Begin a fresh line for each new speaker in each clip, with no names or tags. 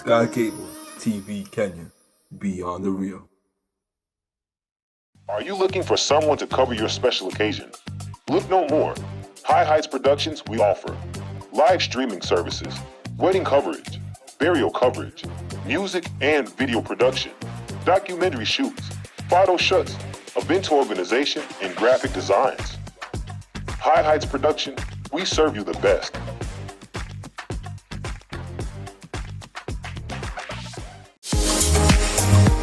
Sky Cable TV Kenya, beyond the real.
Are you looking for someone to cover your special occasion? Look no more. High Heights Productions, we offer live streaming services, wedding coverage, burial coverage, music and video production, documentary shoots, photo shoots, event organization, and graphic designs. High Heights Production, we serve you the best.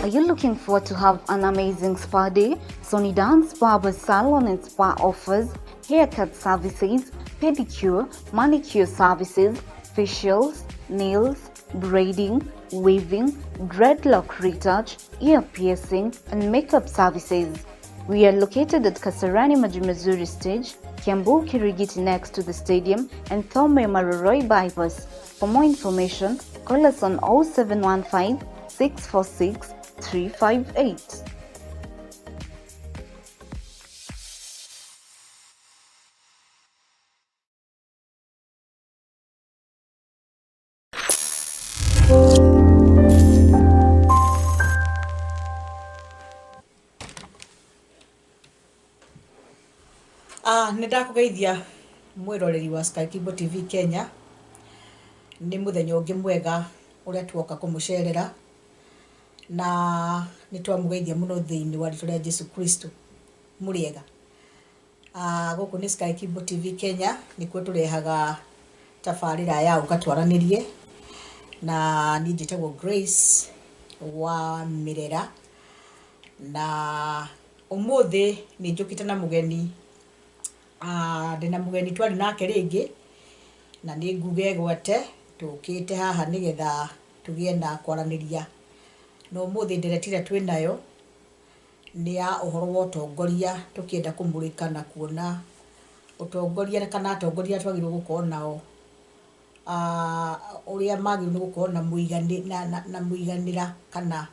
Are you looking forward to have an amazing spa day? Sony Dance Barber Salon and Spa offers haircut services, pedicure, manicure services, facials, nails, braiding, weaving, dreadlock retouch, ear piercing, and makeup services. We are located at Kasarani Majimazuri Stage, Kiambu Kirigiti next to the stadium, and Thome Maroroi Bypass. For more information, call us on 0715 646 358.
Nĩ ndakũgeithia mwĩroreri wa Sky Cable TV Kenya. Nĩ mũthenya ũngĩ mwega ũrĩa tuoka kũmũcerera, na nĩ twamũgeithia mũno thĩinĩ wa rĩtwa rĩa Jesu Kristo. Mũrĩega? Gũkũ nĩ Sky Cable TV Kenya, nĩkuo tũrehaga tabarĩra ya Ũka Twaranĩrie, na niĩ njĩtagwo Grace wa Mĩrera, na ũmũthĩ nĩ njũkĩte na mũgeni. Ndĩna mũgeni twarĩ nake rĩngĩ, na nĩ nguge gwate tũkĩte haha nĩgetha tũgĩe na kwaranĩria. Na ũmũthĩ ndereti ĩrĩa twĩnayo nĩ ya ũhoro wa ũtongoria, tũkĩenda kũmũrĩka na kuona ũtongoria kana atongoria twagĩrĩirwo gũkorwo nao, ũrĩa magĩrĩirwo nĩ gũkorwo na na mũiganĩra kana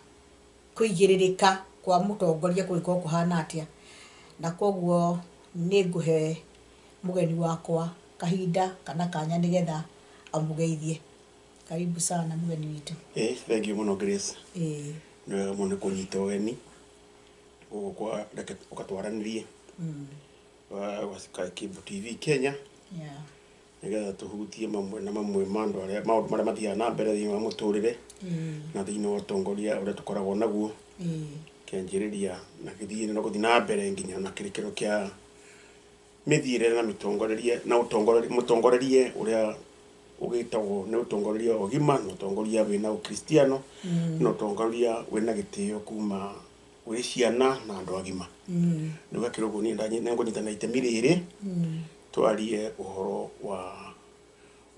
kũigĩrĩrĩka kwa mũtongoria kũngĩkorwo kũhana atĩa. Na koguo nĩ ngũhe mũgeni wakwa kahinda kana kanya nĩgetha amũgeithie. Karibu sana mũgeni witũ.
Thank you mũno, Grace. Nĩ wega mũno kũnyita ũgeni gũkũ kwa Reke Ũka Twaranĩrie wa Sky Cable TV Kenya, nĩgetha tũhutie mamwe na mamwe ma andũ arĩa maũndũ marĩa mathiaga na mbere thĩinĩ wa mũtũrĩre na thĩinĩ wa ũtongoria ũrĩa tũkoragwo naguo, kĩanjĩrĩria na gĩthiĩ na gũthiĩ na mbere nginya na kĩrĩkĩro kĩa mĩthiĩre na mĩtongorerie na ũtongorerie mũtongorerie ũrĩa ũgĩtagwo nĩ ũtongoria wa ũgima na ũtongoria wĩna ũkristiano na ũtongoria wĩna gĩtĩo kuma gwĩ ciana na andũ agima. Rĩu gakĩrĩ ũguo, niĩ nĩngũnyita na itemi rĩrĩ twarie ũhoro wa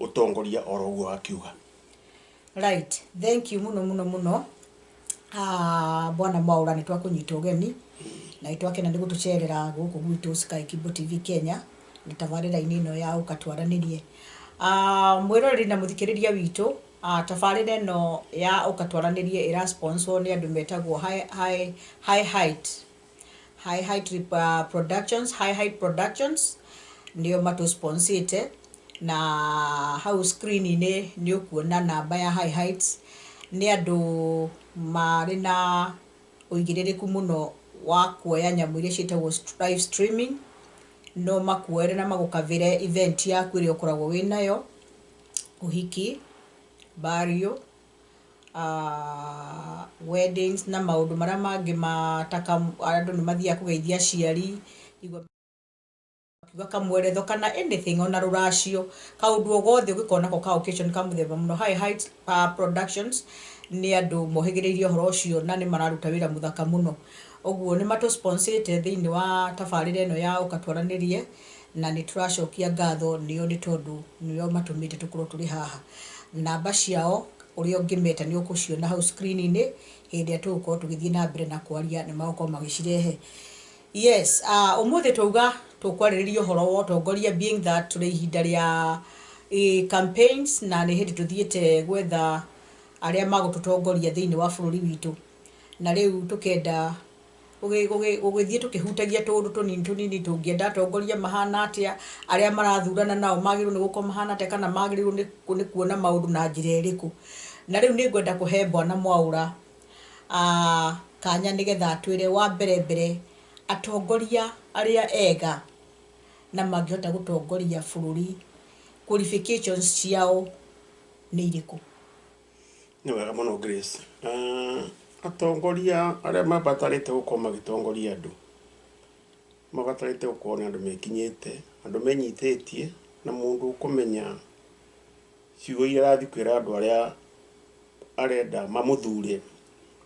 ũtongoria oro ũguo wakiuga.
Right, thank you mũno mũno mũno. Bwana Mwaũra, nĩ twakũnyita ũgeni na nĩ twakena nĩ gũtũcerera gũkũ gwitũ Sky Cable TV Kenya na tabarĩra-inĩ ĩno ya Ũka Twaranĩrie. Mwĩroreri na mũthikĩrĩria witũ, tabarĩra ĩno ya Ũka Twaranĩrie ĩra sponsor nĩ andũ metagwo High Height Productions. High Height Productions nĩo matũ-sponsĩte, na hau screen-inĩ nĩ ũkuona namba ya High Heights. Nĩ andũ marĩ na ũigĩrĩrĩku mũno wa kuoya nyamũ iria ciĩtagwo live streaming. No makuoere na magũkavĩre event yaku ĩrĩa ũkoragwo wĩnayo, ũhiki, burial, weddings na maũndũ marĩa mangĩ mataka. Andũ nĩ mathiaga kũgeithia aciari, igua makiuga kamweretho kana anything, ona rũracio, kaũndũ o gothe ũngĩkorwo nako ka occasion ka mũthemba mũno. High Heights Productions nĩ andũ mohĩgĩrĩirie ũhoro ũcio na nĩ mararuta wĩra mũthaka mũno. Ũguo nĩ matũ-sponsĩte thĩinĩ wa tabarĩra ĩno ya Ũka Twaranĩrie, na nĩ tũracokia ngatho nĩo nĩ tondũ nĩo matũmĩte tũkorwo tũrĩ haha. Namba ciao ũrĩa ũngĩmeta nĩ ũkũciona hau screen-inĩ. Hĩndĩ ĩrĩa tũgũkorwo tũgĩthiĩ na mbere na kwaria, nĩ magũkorwo magĩcirehe. Yes, ũmũthĩ twauga tũkwarĩrĩria ũhoro wa ũtongoria, being that tũrĩ ihinda rĩa campaigns na nĩ hĩndĩ tũthiĩte gwetha arĩa magũtũtongoria thĩinĩ wa bũrũri witũ, na rĩu tũkenda Gũgĩthiĩ tũkĩhutagia tũũndũ tũnini tũnini tũngĩenda atongoria mahana atĩa, arĩa marathurana nao magĩrĩirwo nĩ gũkorwo mahana atĩa, kana magĩrĩirwo nĩ kuona maũndũ na njĩra ĩrĩkũ. Na rĩu nĩ ngwenda kũhe Bwana Mwaũra kanya nĩgetha atwĩre wa mbere mbere atongoria arĩa ega na mangĩhota gũtongoria bũrũri, qualifications ciao nĩ irĩkũ?
Nĩ wega mũno, Grace. Atongoria arĩa mabatarĩte gũkorwo magĩtongoria andũ mabatarĩte gũkorwo nĩ andũ mekinyĩte, andũ menyitĩtie, na mũndũ ũkũmenya ciugo iria arathiĩ kwĩra andũ arĩa arenda mamũthure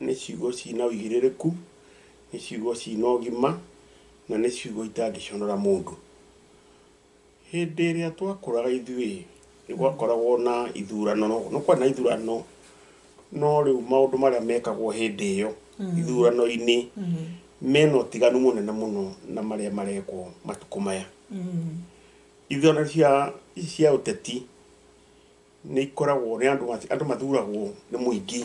nĩ ciugo cina ũigĩrĩrĩku, nĩ ciugo cina ũgima, na nĩ ciugo itangĩconora mũndũ. Hĩndĩ ĩrĩa twakũraga ithuĩ nĩ gwakoragwo na ithurano, no kwarĩ na ithurano, no rĩu maũndũ marĩa mekagwo hĩndĩ ĩyo ithurano-inĩ mena ũtiganu mũnene mũno na marĩa marekwo matukũ maya. Ithurano cia ũteti nĩ ikoragwo nĩ andũ mathuragwo nĩ mũingĩ,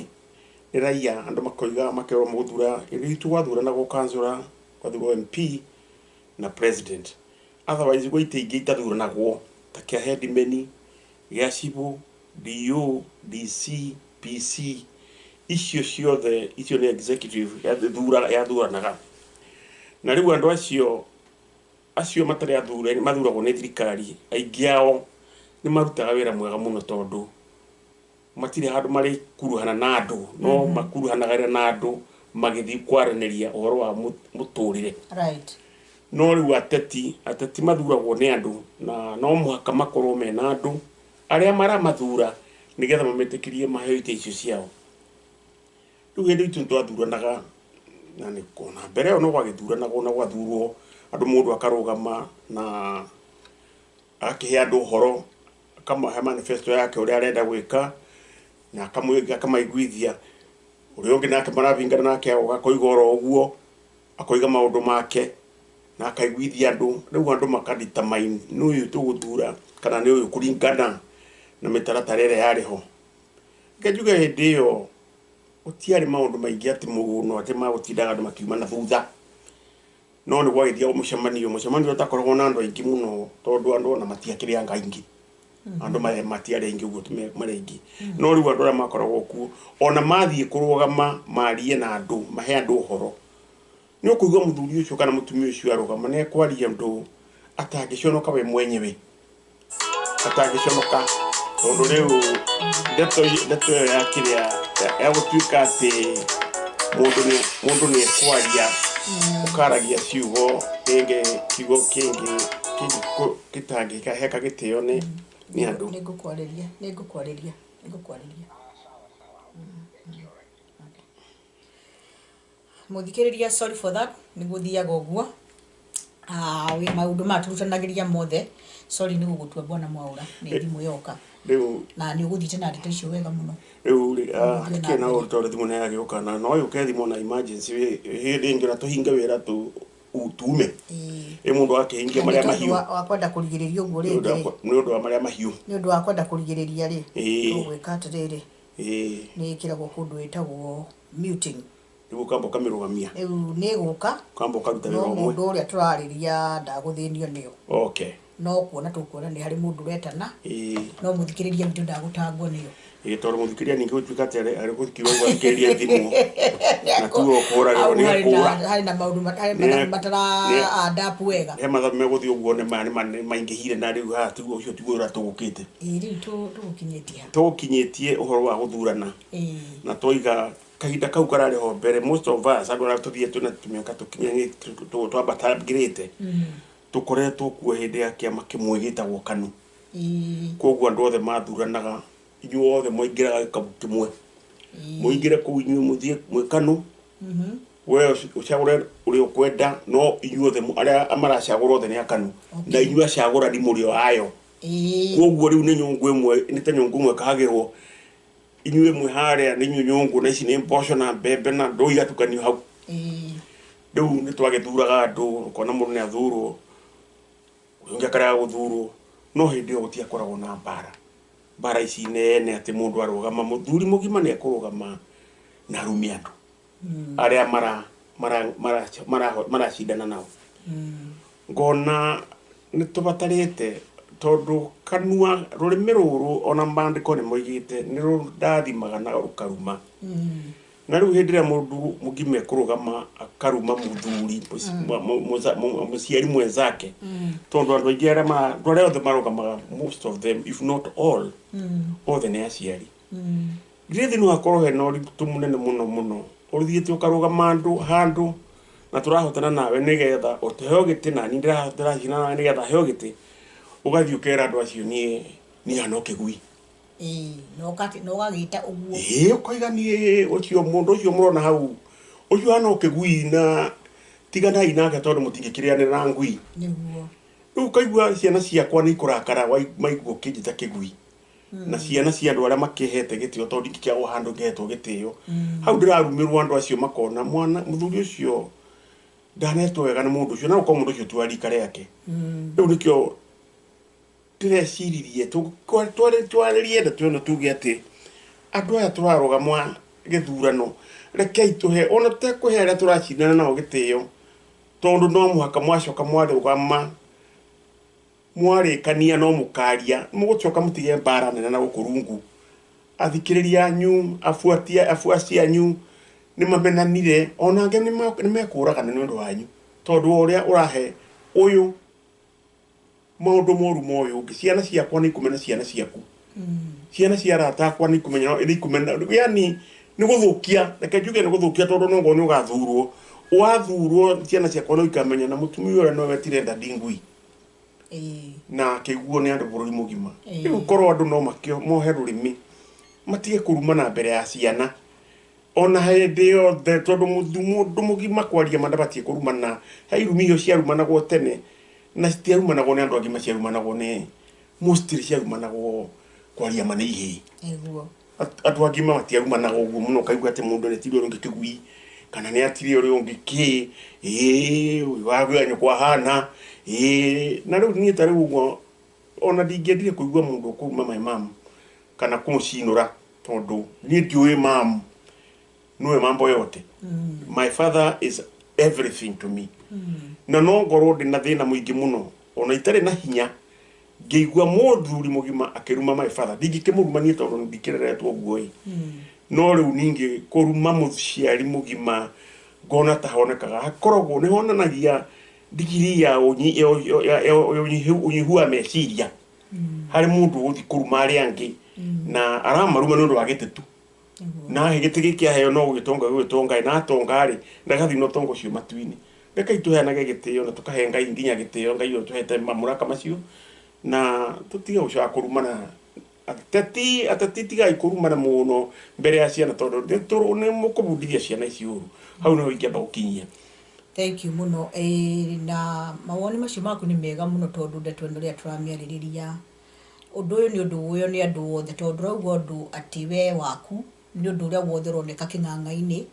nĩ raia, andũ makoiga makerwo mũgũthura ithu gwathuranagwo councillor, gwathurwo MP na president. Otherwise gwĩ itĩ ingĩ itathuranagwo ta kĩa headman, gĩa cibũ, DO, DC, PC, icio ciothe icio nĩ executive yathuranaga. Na rĩu andũ acio matarĩ athure mathuragwo nĩ thirikari, aingĩ ao nĩ marutaga wĩra mwega mũno tondũ matirĩ handũ marĩkuruhana na andũ, no makuruhanaga na andũ magĩthiĩ kwaranĩria ũhoro wa mũtũrĩre. No rĩu ateti mathuragwo nĩ andũ, na no mũhaka makorwo mena andũ arĩa maramathura nĩgetha mametĩkĩrie maheo itĩ icio ciao. Rĩu hĩndĩ itũ nĩtwathuranaga, na nĩ na mbere ĩyo no gwagĩthuranagwo na gwathurwo andũ, mũndũ akarũgama na agakĩhe andũ ũhoro, akamahe manifesto yake ũrĩa arenda gwĩka, na akamaiguithia. Ũrĩa ũngĩ nake marabingana nake agoka akoiga oro ũguo, akoiga maũndũ make na akaiguithia andũ. Rĩu andũ maka determine nĩ ũyũ tũgũthura kana nĩ ũyũ kũringana na mĩtaratara ĩrĩa yarĩ ho. Reke njuge hĩndĩ ĩyo gũtiarĩ maũndũ maingĩ atĩ mũno atĩ magũtindaga andũ makiuma na thutha, no nĩ gwagĩthiagwo mũcemanio ũtakoragwo na andũ aingĩ mũno tondũ andũ ona matiakĩrĩ anga aingĩ, andũ matiarĩ aingĩ ũguo marĩ aingĩ. No rĩu andũ arĩa makoragwo kuo ona mathiĩ kũrũgama marie na andũ, mahe andũ ũhoro, nĩ ũkũigua mũthuri ũcio kana mũtumia ũcio arũgama nĩ ekwaria ũndũ atangĩconoka we mwenyewe, atangĩconoka, tondũ rĩu ndeto ĩyo ya kĩrĩa ya gũtuĩka atĩ mũndũ nĩ ekwaria, ũkaragia ciugo rĩngĩ, kiugo kĩngĩ gĩtangĩheka gĩtĩo nĩ andũ.
Nĩ ngũkwarĩria. Mũthikĩrĩria, sorry for that, nĩ gũthiaga ũguo. Maũndũ maya tũrutanagĩria mothe, sorry nĩ gũgũtua Bwana Mwaũra, nĩ thimũ yoka.
Rĩu
na nĩ ũgũthiĩte na ndeto icio wega mũno.
Rĩu hatikĩrĩ na ũru tondũ thimũ nĩ yagĩũka, na no yũke thimũ na emergency hĩndĩ ĩngĩ ona tũhinge wĩra tume. Ĩ mũndũ akĩhingia marĩa mahiũ.
Wa kwenda kũrigĩrĩria ũguo rĩngĩ.
Nĩ ũndũ wa marĩa mahiũ.
Nĩ ũndũ wa kwenda kũrigĩrĩria rĩ, tũgwĩka atĩrĩrĩ, nĩ ĩkĩragwo kũndũ ĩtagwo muting.
Rĩu ũkamba ũkamĩrũgamia.
Rĩu nĩ ĩgũka,
ũkamba ũkaruta wĩra
no
ũmwe.
Mũndũ ũrĩa tũrarĩria ndagũthĩnio nĩyo.
Okay.
No kuona tũkuona nĩ harĩ mũndũ ũretana, no mũthikĩrĩria witũ ndagũtangwo nĩyo.
Tondũ mũthikĩrĩria ningĩ gũtuĩka atĩ arĩ gũkiuga ũguo athikĩrĩrie thimũ, na tuo kũragĩrwo nĩ ekũra.
Harĩ na maũndũ matara adapt wega.
He mathabu megũthiĩ ũguo nĩ maingĩhire, na rĩu haha tiguo ũcio tiguo ũrĩa tũgũkĩte.
Rĩu tũgũkinyĩtie ha?
Tũgũkinyĩtie ũhoro wa gũthurana. Na twoiga kahinda kau kararĩ ho mbere, most of us andũ arĩa tũthiĩte twĩna tũmĩaka tũkinyanĩte twambatangĩrĩte, tũkoretwo kuo hĩndĩ ya kĩama kĩmwe gĩtagwo KANU. Koguo andũ othe mathuranaga, inyuĩ othe mwaingĩraga gĩkabu kĩmwe, mũingĩre kũu inyuĩ mũthiĩ mwĩ KANU, we ũcagũre ũrĩa ũkwenda, no inyuĩ othe arĩa maracagũra othe nĩ a KANU, na inyuĩ acagũrani mũrĩ o ayo. Koguo rĩu nĩ nyũngũ ĩmwe, nĩ ta nyũngũ ĩmwe ĩkahagĩrwo, inyuĩ mwĩ harĩa nĩ inyuĩ nyũngũ, na ici nĩ mboco na mbembe na ndũ igatukanio hau. Rĩu nĩ twagĩthuraga andũ, ũkona mũndũ nĩ athurwo, ũrĩa ũngĩ akarega gũthurwo, no hĩndĩ ĩyo gũtiakoragwo na mbara. Mbara ici nene atĩ mũndũ arũgama, mũthuri mũgima nĩ ekũrũgama na arume andũ arĩa Maracindana nao ngona nĩ tũbatarĩte tondũ kanua rũrĩmĩ rũrũ ona maandĩko nĩ moigĩte nĩ rũndathimaga na rũkaruma. Na rĩu hĩndĩ ĩrĩa mũndũ mũgima ekũrũgama akaruma mũthuri, mũciari mwenzake, tondũ andũ aingĩ arĩa andũ arĩa othe marũgamaga, most of them, if not all, othe nĩ aciari. Githĩ no hakorwo hena ũritũ mũnene mũno mũno ũthiĩte ũkarũgama andũ handũ na tũrahotana nawe nĩgetha ũtũheo gĩtĩ, na niĩ ndĩracindana nawe nĩgetha heo gĩtĩ, ũgathiĩ ũkera andũ acio niĩ hana kĩgui.
Ĩĩ, na ũgagĩta ũguo.
Ĩĩ, ũkoiga niĩ ũcio mũndũ ũcio mũrona hau ũcio hana kĩgui na tiganai nake tondũ mũtingĩkĩrĩanĩra na ngui.
Nĩguo.
Rĩu ũkaigua ciana ciakwa nĩ ikũrakara maigua ũkĩnjĩta kĩgui, na ciana cia andũ arĩa makĩhete gĩtĩo, tondũ ndingĩkĩagwo handũ ngĩhetwo gĩtĩo. Hau ndĩrarumĩrwo, andũ acio makona mwana mũthuri ũcio ndanetwo wega nĩ mũndũ ũcio, na gũkorwo mũndũ ũcio ti wa rika rĩake. Rĩu nĩkĩo ndĩreciririe twarĩrie ndeto ĩno, tuge atĩ andũ aya tũrarũgama gĩthurano, rekei tũhe ona tũtekũhe arĩa tũracindana nao gĩtĩo, tondũ no mũhaka mwacoka mwarũgama mwarĩkania no mũkaria mũgũcoka mũtige mbara nene na gũkũ rungu. Athikĩrĩria anyu, abuatia abuaci anyu nĩ mamenanire, ona angĩ nĩ mekũragana nĩ ũndũ wanyu, tondũ wa ũrĩa ũrahe ũyũ maũndũ moru ma ũyũ ũngĩ. Ciana ciakwa nĩ ikũmena ciana ciaku, ciana cia arata akwa nĩ ikũmenya, nĩ ikũmena, yani nĩ gũthũkia, reke njuge nĩ gũthũkia, tondũ no nĩ ũgathurwo, wathurwo ciana ciakwa no ikamenya na mũtumia ũrĩa no wetire ndadi ngui na akĩiguo nĩ andũ bũrũri mũgima. Rĩu korwo andũ no makĩo mohe rũrĩmĩ matige kũrumana mbere ya ciana ona hĩndĩ yothe, tondũ mũndũ mũgima kwaria ma ndabatiĩ kũrumana. He irumi icio ciarumanagwo tene na citiarumanagwo nĩ andũ agima, ciarumanagwo nĩ mostly ciarumanagwo kwaria ma nĩ ihĩĩ. Andũ agima matiarumanaga ũguo mũno, ũkaigua atĩ mũndũ nĩ atire ũrĩa ũngĩ kĩgui kana nĩ atire ũrĩa ũngĩ kĩ, ĩĩ, ũyũ wa nyũkwa ahana ĩĩ. Na rĩu niĩ ta rĩu ũguo ona ndingĩendire kũigua mũndũ ũkũruma my mom kana kũmũcinũra, tondũ niĩ ndiũĩ mam nĩwe mambo yote. My father is everything to me, na no ngorwo ndĩ na thĩna mũingĩ mũno ona itarĩ na hinya, ngĩigua mũthuri mũgima akĩruma my father ndingĩkĩmũruma niĩ, tondũ ndikĩreretwo ũguo ĩ. No rĩu ningĩ kũruma mũciari mũgima ngona ta honekaga hakoragwo nĩ honanagia ndigiri ya ũnyihu wa meciria harĩ mũndũ ũgũthiĩ kũruma arĩa angĩ, na aramaruma nĩ ũndũ wa gĩtĩ tu. Na he gĩtĩ gĩkĩ aheo no gũgĩtonga gũgĩtonga, na atonga rĩ, ndagathiĩ na ũtonga ũcio matu-inĩ. Rekei tũheanage gĩtĩo na tũkahe Ngai nginya gĩtĩo, Ngai ũyũ tũhete mamũraka macio, na tũtige gũcoka kũrumana. Ateti, ateti, tigai kũrumana mũno mbere ya ciana, tondũ nĩ mũkũbundithia ciana ici ũru. Hau nĩho ingĩamba gũkinyia.
Thank you mũno. Ĩĩ, na mawoni macio maku nĩ mega mũno, tondũ ndeto ĩno rĩrĩa tũramĩarĩrĩria, ũndũ ũyũ nĩ ũndũ ũyũ nĩ andũ othe, tondũ ũrauga ũndũ atĩ we waku nĩ ũndũ ũrĩa wothe ũroneka kĩng'ang'a-inĩ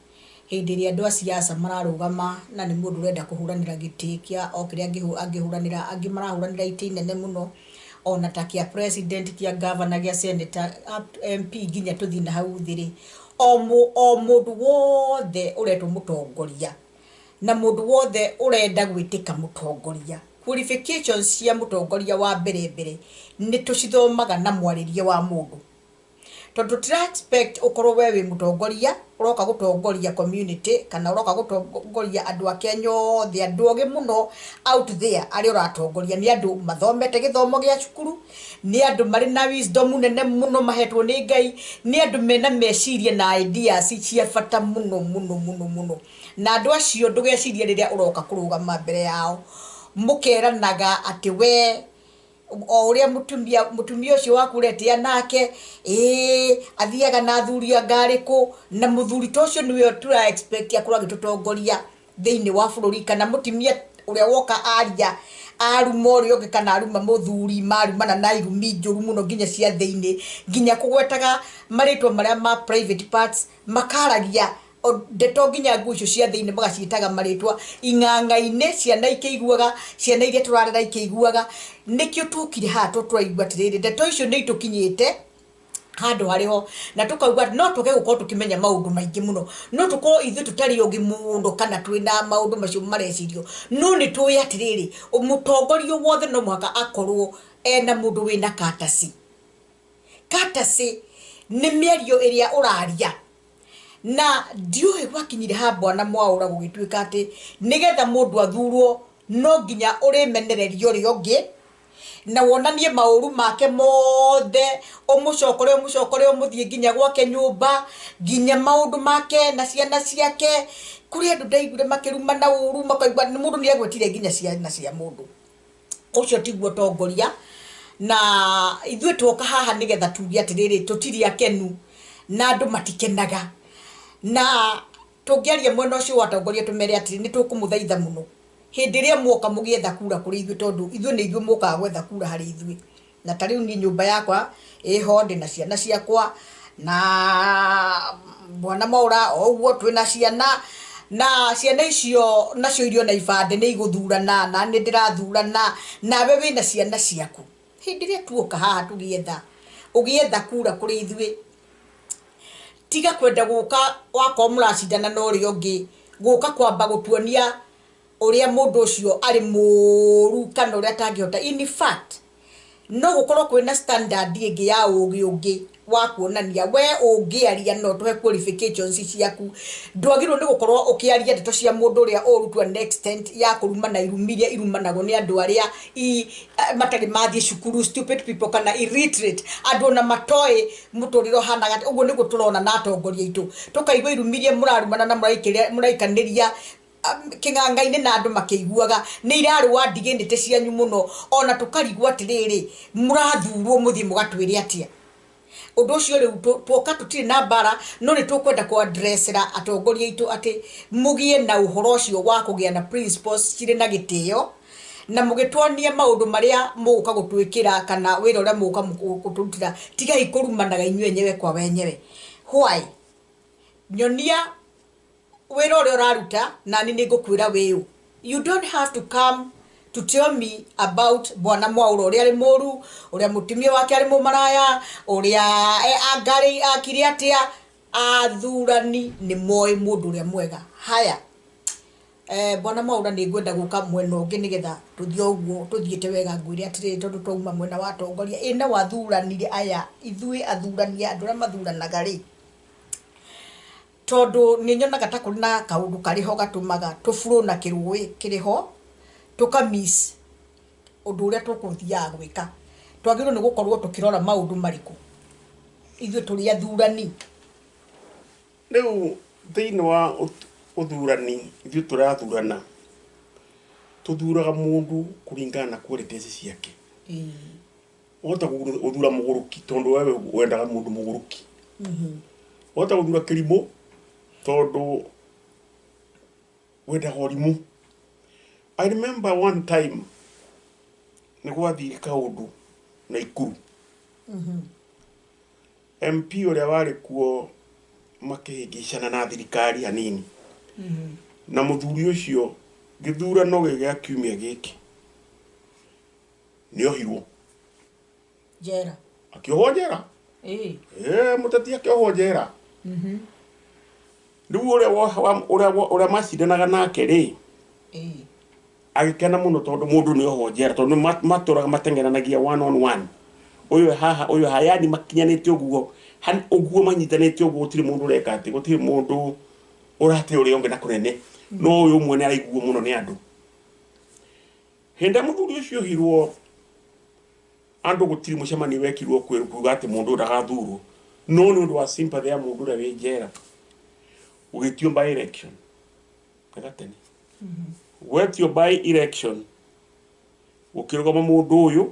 hĩndĩ ĩrĩa andũ a siasa mararũgama, na nĩ mũndũ ũrenda kũhũranĩra gĩtĩ kĩa o kĩrĩa angĩhũranĩra. Angĩ marahũranĩra itĩ nene mũno, ona ta kĩa president, kĩa governor, gĩa senator, up to MP, nginya tũthiĩ na hau thĩ rĩ, o mũndũ wothe ũretwo mũtongoria na mũndũ wothe ũrenda gwĩtĩka mũtongoria, qualifications cia mũtongoria wa mbere mbere nĩ tũcithomaga na mwarĩrie wa mũndũ, tondũ tũtira expect ũkorwo we wĩ mũtongoria ũroka gũtongoria community kana ũroka gũtongoria andũ a Kenya othe, andũ ogĩ mũno out there arĩa ũratongoria nĩ andũ mathomete gĩthomo gĩa cukuru, nĩ andũ marĩ na wisdom nene mũno mahetwo nĩ Ngai, nĩ andũ mena meciria na ideas cia bata mũno mũno mũno mũno. Na andũ acio ndũgecirie rĩrĩa ũroka kũrũgama mbere yao mũkeranaga atĩ we o ũrĩa mũtumia ũcio waku ũretĩa nake, ĩĩ, athiaga na athuri anga arĩkũ, na mũthuri ta ũcio nĩwe tũra expect akorwo agĩtũtongoria thĩinĩ wa bũrũri, kana mũtumia ũrĩa woka aria aruma ũrĩa ũngĩ kana aruma mũthuri, marumana na irumi njũru mũno nginya cia thĩinĩ, nginya kũgwetaga marĩtwa marĩa ma private parts, makaragia ndeto nginya nguo icio cia thĩinĩ magaciĩtaga marĩtwa ing'ang'a-inĩ, ciana ikĩiguaga, ciana iria tũrarera ikĩiguaga. Nĩkĩo tũkire haha tondũ tũraigua atĩrĩrĩ, ndeto icio nĩ itũkinyĩte. Handũ harĩ ho na tũkauga no tũge gũkorwo tũkĩmenya maũndũ maingĩ mũno, no tũkorwo ithuĩ tũtarĩ ũgĩ mũno kana twĩna maũndũ macio marecirio, no nĩ tũĩ atĩrĩrĩ, mũtongoria wothe no mũhaka akorwo ena mũndũ wĩna courtesy. Courtesy nĩ mĩario ĩrĩa ũraria, na ndiũĩ gwakinyire ha Bwana Mwaũra gũgĩtuĩka atĩ nĩgetha mũndũ athurwo no nginya ũrĩmenereria ũrĩa ũngĩ na wonanie maũru make mothe, ũmũcokore ũmũcokore, ũmũthiĩ nginya gwake nyũmba, nginya maũndũ make na ciana ciake. Kũrĩ andũ ndaiguire makĩrumana ũru, makaigua mũndũ nĩ agwetire nginya ciana cia mũndũ ũcio. Tiguo tongoria, na ithuĩ tuoka haha nĩgetha tuge atĩrĩrĩ, tũtirĩ akenu na andũ matikenaga, na tũngĩaria mwena ũcio wa atongoria tũmere atĩrĩ, nĩ tũkũmũthaitha mũno hĩndĩ ĩrĩa muoka mũgĩetha kura kũrĩ ithuĩ, tondũ ithuĩ nĩ ithuĩ mũkaga gwetha kura harĩ ithuĩ. Na ta rĩu niĩ nyũmba yakwa ĩho, ndĩ na ciana ciakwa, na Bwana Mwaũra o ũguo twĩna ciana, na ciana icio nacio irio na ibandĩ nĩ igũthurana, na nĩ ndĩrathurana, nawe wĩna ciana ciaku. Hĩndĩ ĩrĩa tuoka haha tũgĩetha ũgĩetha kura kũrĩ ithuĩ, tiga kwenda gũka wakorwo mũracindana na ũrĩa ũngĩ, gũka kwamba gũtuonia ũrĩa mũndũ ũcio arĩ mũru kana ũrĩa atangĩhota. In fact, no gũkorwo kwĩna standard ĩngĩ ya ũgĩ ũngĩ wa kuonania we ũngĩaria no tũhe qualifications ciaku. Ndwagĩrĩirwo nĩ gũkorwo ũkĩaria ndeto cia mũndũ ũrĩa ũru to an extent ya kũrumana irumi iria irumanagwo nĩ andũ arĩa matarĩ mathiĩ cukuru, stupid people kana illiterate, andũ ona matoĩ mũtũrĩre ũhanaga atĩa. Ũguo nĩguo tũrona na atongoria aitũ, tũkaigua irumi iria mũrarumana na mũraikanĩria kĩng'ang'a-inĩ na andũ makĩiguaga nĩ irarũa ndigĩnĩte cianyu mũno, ona tũkarigwo atĩrĩrĩ, mũrathurwo mũthiĩ mũgatwĩre atĩa? Ũndũ ũcio rĩu tuoka tũtirĩ na mbara, no nĩ tũkwenda kũ-addressera atongoria aitũ atĩ mũgĩe na ũhoro ũcio wa kũgĩa na principles cirĩ na gĩtĩo, na mũgĩtuonia maũndũ marĩa mũgũka gũtwĩkĩra kana wĩra ũrĩa mũgũka gũtũrutĩra, tigai kũrumanaga inyuĩ enyewe kwa wenyewe. Why? Nyonia wĩra ũrĩa ũraruta nani nĩ ngũkwĩra wĩũ. You don't have to come to tell me about Bwana Mwaũra ũrĩa arĩ mũru, ũrĩa mũtumia wake arĩ mũmaraya, ũrĩa angarĩ akire atĩa. Athurani nĩ moĩ mũndũ ũrĩa mwega. Haya, Bwana Mwaũra, nĩ ngwenda gũka mwena ũngĩ nĩgetha tũthiĩ ũguo tũthiĩte wega. Ngwĩre atĩrĩrĩ, tondũ twauma mwena wa atongoria, ĩ no athuranire aya, ithuĩ athurani, andũ arĩa mathuranaga rĩ, tondũ nĩ nyonaga ta kũrĩ na kaũndũ karĩ ho gatũmaga tũburo na kĩrũĩ kĩrĩ ho tũka miss ũndũ ũrĩa tũkũthiaga gwĩka. Twagĩrĩirwo nĩ gũkorwo tũkĩrora maũndũ marĩkũ ithuĩ tũrĩ athurani?
Rĩu thĩinĩ wa ũthurani, ithuĩ tũrathurana, tũthuraga mũndũ kũringana na qualities ciake. Wahota gũthura mũgũrũki tondũ wewe wendaga mũndũ mũgũrũki. Wahota gũthura kĩrimũ tondũ wendaga ũrimũ. I remember one time nĩ gwathire kaũndũ Naikuru, MP ũrĩa warĩ kuo makĩhĩngĩcana na thirikari hanini, na mũthuri ũcio gĩthurano gĩ gĩa kiumia gĩkĩ nĩ ohirwo.
Njera?
Akĩohwo njera. Ĩ mũteti akĩohwo njera. Rĩu ũrĩa ũrĩa macindanaga nake rĩ, agĩkena mũno tondũ mũndũ nĩ ohwo njera, tondũ matũraga mateng'eranagia one on one, ũyũ haha, ũyũ haha, yani makinyanĩte ũguo, ũguo manyitanĩte ũguo, gũtirĩ mũndũ ũreka atĩ, gũtirĩ mũndũ ũrate ũrĩa ũngĩ na kũnene, no ũyũ ũmwe nĩ araiguo mũno nĩ andũ. Hĩndĩ ĩrĩa mũthuri ũcio ohirwo, andũ gũtirĩ mũcemanio wekirwo kuga atĩ mũndũ ũyũ ndagathurwo, no nĩ ũndũ wa sympathy ya mũndũ ũrĩa wĩ njera, gũgĩtio by election. Nĩ gatene gwetio by election, gũkĩrũgama mũndũ ũyũ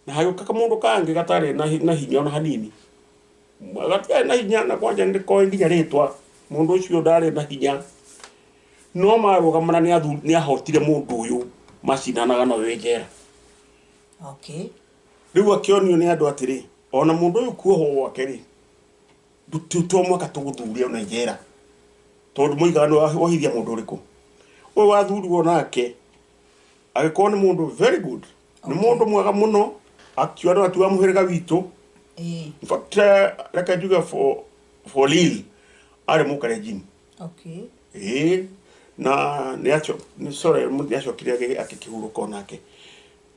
na hagĩũka kamũndũ kangĩ gatarĩ na hinya ona hanini, gatiarĩ na hinya, na kwanja nĩ nginya rĩtwa mũndũ ũcio ndarĩ na hinya, no marũgamana nĩ ahotire mũndũ ũyũ macindanaga na wĩ njera. Rĩu akĩonio nĩ andũ atĩrĩ, ona mũndũ ũyũ kuohwo gwake rĩ, to mwaka tũgũthurie ona njera, tondũ moigaga nĩ wohithia mũndũ ũrĩkũ. Ũyũ wathurirwo nake agĩkorwo nĩ mũndũ very good, nĩ mũndũ mwega mũno, akiona ati wa mũhĩrĩga witũ. In fact, reke njuge for real arĩ Mũkalenjin. Ĩĩ, na nĩ aco nĩ sorry, nĩ acokire akĩhurũka onake,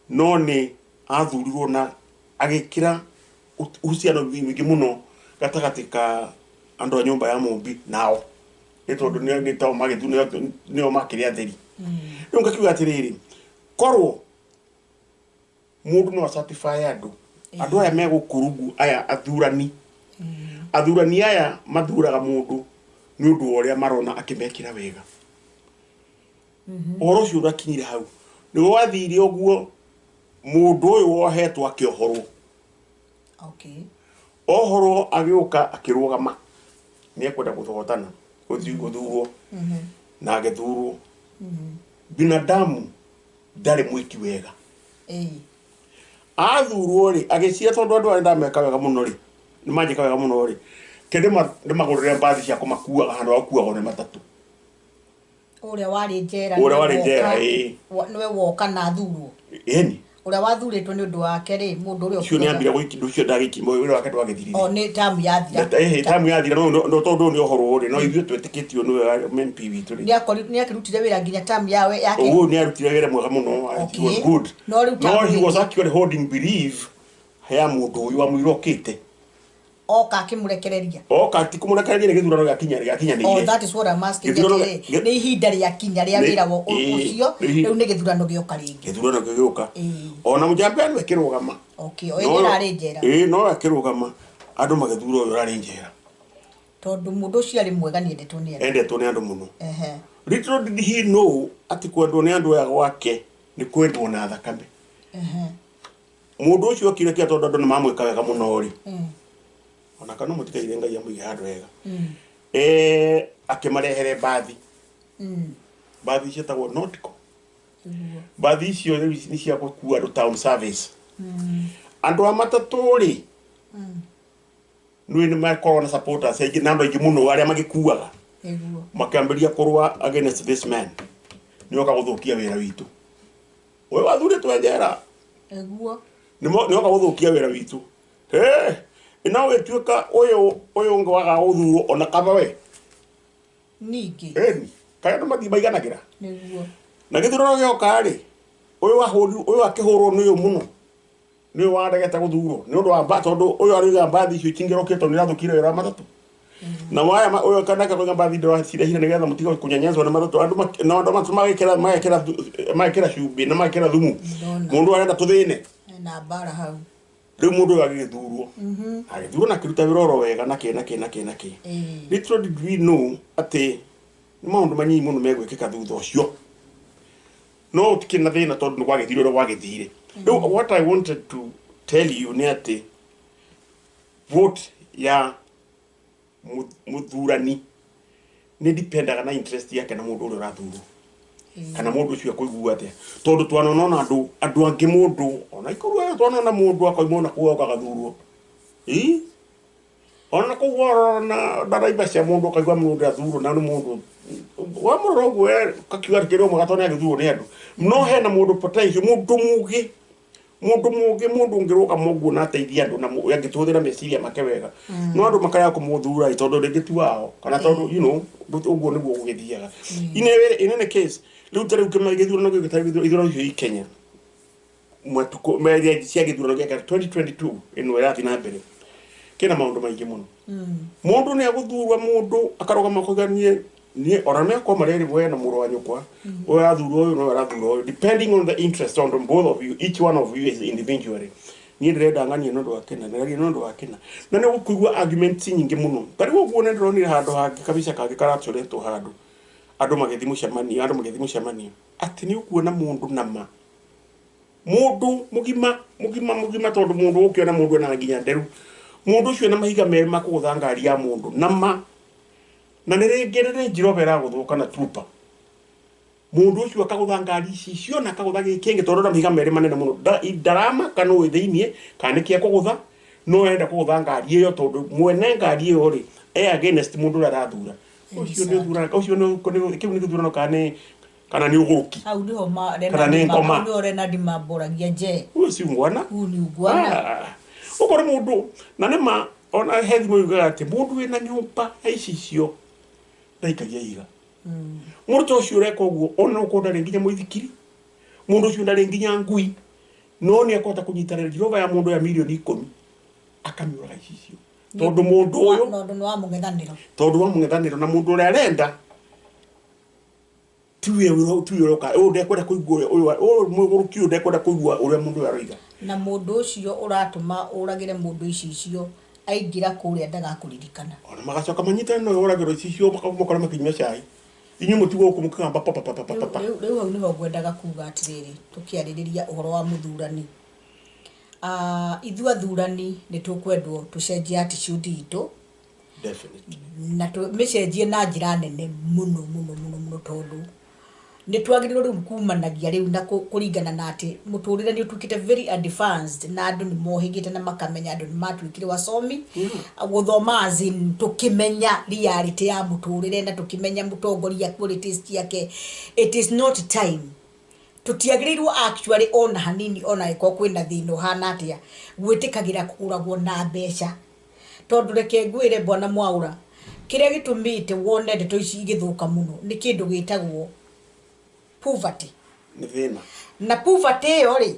no nĩ athurirwo na agĩkĩra uhusiano mũingĩ mũno gatagatĩ ka andũ a nyũmba ya Mũmbi nao, nĩ tondũ nĩ tao magĩthu nĩo makĩrĩ atheri. Rĩu ngakiuga atĩrĩrĩ, korwo mũndũ no acertify andũ aya megũkũ rungu, aya athurani, athurani aya mathuraga mũndũ nĩ ũndũ wa ũrĩa marona akĩmekĩra wega. Ũhoro ũcio ũrakinyire hau nĩ wathire ũguo, mũndũ ũyũ wohetwo akĩohorwo. Ohorwo agĩũka akĩrũgama nĩ ekwenda gũthotana gũthurwo na agĩthurwo. Binadamu ndarĩ mwĩki wega. Athurwo rĩ, agĩciria tondũ andũ arĩa ndameka wega mũno rĩ, nĩ manjĩka wega mũno rĩ, ke ndĩmagũrĩre mbathi cia kũmakuaga handũ ha gũkuagwo nĩ matatũ.
Ũrĩa warĩ njera.
Ũrĩa warĩ njera, ĩĩ.
Nĩwe woka na athurwo.
Ĩni.
Ũrĩa wathurĩtwo nĩ ũndũ wake rĩ, mũndũ ũrĩa
ũcio nĩ ambire gũiki ũcio ndagĩki wĩra wake ndwagĩthirire.
O nĩ tamu yathira.
Ĩhĩ, tamu yathira, no tondũ nĩ ohorwo rĩ, no ithuĩ twĩtĩkĩtio nĩwe MP witũ rĩ.
Nĩ akĩrutire wĩra nginya tamu yawe yake.
Ũguo nĩ arutire wĩra mwega mũno. He was good.
No rĩu
No he was actually holding belief ya mũndũ ũyũ wamũira okĩte.
Oka akĩmũrekereria.
Oka ti kũmũrekereria, nĩ gĩthurano gĩakinyanĩire.
Oh, that is what I'm asking. Atĩrĩ, nĩ ihinda rĩakinya rĩa wĩra ũcio, rĩu nĩ gĩthurano gĩoka rĩngĩ.
Gĩthurano gĩgĩũka. Ona mũjambe nĩwe akĩrũgama.
Okay, o ĩrĩa arĩ njera.
Ĩĩ, no akĩrũgama andũ magĩthura ũyũ ũrarĩ njera.
Tondũ mũndũ ũcio arĩ mwega, nĩendetwo nĩ andũ.
Endetwo nĩ andũ mũno. Little did he know atĩ kwendwo nĩ andũ aya gwake nĩ kwendwo na thakame. Mũndũ ũcio okire kĩa tondũ andũ nĩ mamwĩka wega mũno rĩ. Ona kana mũtigaire Ngai amũige handũ hega. Akĩmarehere mbathi. Mbathi ciĩtagwo Nautical. Mbathi icio rĩu nĩ cia gũkua andũ town service. Andũ a matatũ rĩ, nĩ makoragwo na supporters aingĩ na andũ aingĩ mũno arĩa magĩkuaga. Makĩambĩrĩria kũrũa against this man. Nĩ oka gũthũkia wĩra witũ. Ũyũ wathurĩtwo njera. Nĩ oka gũthũkia wĩra witũ. No gĩtuĩka ũyũ ũngĩ waga gũthurwo ona kaba we.
Ningĩ.
Ĩni, kaĩ andũ mathiĩ maiganagĩra.
Nĩguo.
Na gĩthurano gĩoka rĩ, ũyũ akĩhũrwo nĩ ũyũ mũno. Nĩ ũyũ waregete gũthurwo nĩ ũndũ wa tondũ ũyũ arauga mbathi icio itingĩrokĩte tondũ nĩirathũkire wĩra wa matatũ. Na waya ũyũ kana koiga mbathi ndĩracirehire nĩgetha mũtige kũnyanyazwo nĩ matatũ. Andũ na andũ matatũ magekĩra cumbĩ na magekĩra thumu. Mũndũ arenda tũthĩne.
Na mbara hau.
Rĩu mũndũ ũyũ agĩgĩthurwo. Agĩthurwo na akĩruta wĩra oro wega na kĩ na kĩ na kĩ na kĩ. Little did we know atĩ nĩ maũndũ manyinyi mũno megwĩkĩka thutha ũcio. No gũtikĩrĩ na thĩna tondũ nĩ gwagĩthire ũrĩa gwagĩthire. Rĩu what I wanted to tell you nĩ atĩ vote ya mũthurani nĩ dependaga na interest yake na mũndũ ũrĩa ũrathurwo. Kana mũndũ ũcio akũigua atĩa. Tondũ twanona ona andũ angĩ mũndũ ona ikorwo twanona mũndũ akoima ona kũu agathurwo. Ĩĩ? Ona kũu warora ndaraiba cia mũndũ ũkaigua mũndũ athurwo na nĩ mũndũ wamũrora ũguo kakiuga kĩrĩa ũmwe gatone agĩthurwo nĩ andũ. No hena mũndũ potential, mũndũ mũgĩ, mũndũ mũgĩ, mũndũ ũngĩrũgama ũguo na ateithie andũ na angĩtũhũthĩra meciria make wega. No andũ makarega kũmũthura tondũ rĩngĩ ti wao kana tondũ you know ũguo nĩguo gũgĩthiaga. In any case, rĩu ta rĩu gĩthurano gĩkĩ ithurano icio i Kenya matukũ meria cia gĩthurano gĩa 2022 ĩno ĩrathiĩ na mbere kĩna maũndũ maingĩ mũno. Mũndũ nĩ agũthurwa mũndũ akarũgama akauga niĩ ona mekwa marĩa we na mũrũ wa nyũkwa ũyũ arathurwo ũyũ no arathurwo ũyũ, depending on the interest on both of you, each one of you is individually. Niĩ ndĩrenda ng'ania nĩ ũndũ wa kĩna, ndĩraria nĩ ũndũ wa kĩna. Na nĩ ũkũigua arguments nyingĩ mũno. Ta rĩu ũguo nĩ ndĩronire handũ hangĩ kabica kangĩ karacoretwo handũ andũ magĩthiĩ mũcemanio, andũ magĩthiĩ mũcemanio atĩ nĩ ũkuona mũndũ nama mũndũ mũgima mũgima mũgima tondũ mũndũ ũkĩona mũndũ ena nginya nderu, mũndũ ũcio na mahiga merĩ ma kũgũtha ngari ya mũndũ nama na nĩ rĩngĩ nĩ Range Rover ĩragũthwo kana Trooper, mũndũ ũcio akagũtha ngari ici ciona akagũtha gĩkĩ kĩngĩ tondũ na mahiga merĩ manene mũno, ndarama kana ũĩ thĩiniĩ kana nĩ kĩa kũgũtha, no arenda kũgũtha ngari ĩyo tondũ mwene ngari ĩyo rĩ e against mũndũ ũrĩa arathura. Ũcio nĩ ũthurano, ũcio nĩ kĩu nĩ gĩthurano kana nĩ ũgũrũki.
Hau nĩho
Kana nĩ ngoma.
Hau nĩho Renard mamboragia je.
Huyu si ungwana?
Huyu ni ungwana.
Ũkore mũndũ na nĩma ona he thimũ yugaga atĩ mũndũ wĩna nyũmba ya icicio ndaikagia ihiga. Mũndũ ta ũcio ũreka ũguo ona no ũkorwo ndarĩ nginya mũithikiri, mũndũ ũcio ndarĩ nginya ngui, no nĩ akũhota kũnyita Range Rover ya mũndũ ya mirioni 10 akamĩũraga icicio tondũ mũndũ ũyũ
na ũndũ nĩ wa mũng'ethanĩro.
Tondũ wa mũng'ethanĩro na mũndũ ũrĩa arenda tiwe tiwe ũroka ũyũ ndekwenda kũigua ũyũ ũyũ mũgũrũki ũyũ ndekwenda kũigua ũrĩa mũndũ ũyũ aroiga.
Na mũndũ ũcio ũratũma ũragĩre mũndũ icicio aingĩra kũrĩa ndagakũririkana.
Ona magacoka manyitane na ũyũ ũragĩrwo icicio makora makĩnyua cai, inyuĩ mũtigwo gũkũ mũkĩgamba pa pa pa pa pa pa.
Rĩu hau nĩho ngwendaga kuga atĩrĩrĩ, tũkĩarĩrĩria ũhoro wa mũthurani, ithuĩ athurani nĩ tũkwendwo tũcenjie attitude itũ.
Definitely.
Na tũmĩcenjie na njĩra nene mũno mũno mũno mũno, tondũ nĩ twagĩrĩirwo rĩu kumanagia rĩu na kũringana na atĩ mũtũrĩre nĩ ũtuĩkĩte very advanced na andũ nĩ mohĩgĩte na makamenya, andũ nĩ matuĩkire wasomi, gũthoma as in tũkĩmenya reality ya mũtũrĩre na tũkĩmenya mũtongoria qualities ciake. It is not time, tũtiagĩrĩirwo actually ona hanini, ona angĩkorwo kwĩna thĩna ũhana atĩa, gwĩtĩkagĩra kũgũragwo na mbeca. Tondũ reke ngwĩre, bwana Mwaũra, kĩrĩa gĩtũmĩte wone ndeto ici igĩthũka mũno nĩ kĩndũ gĩtagwo poverty.
Nĩ thĩna.
Na poverty ĩyo rĩ,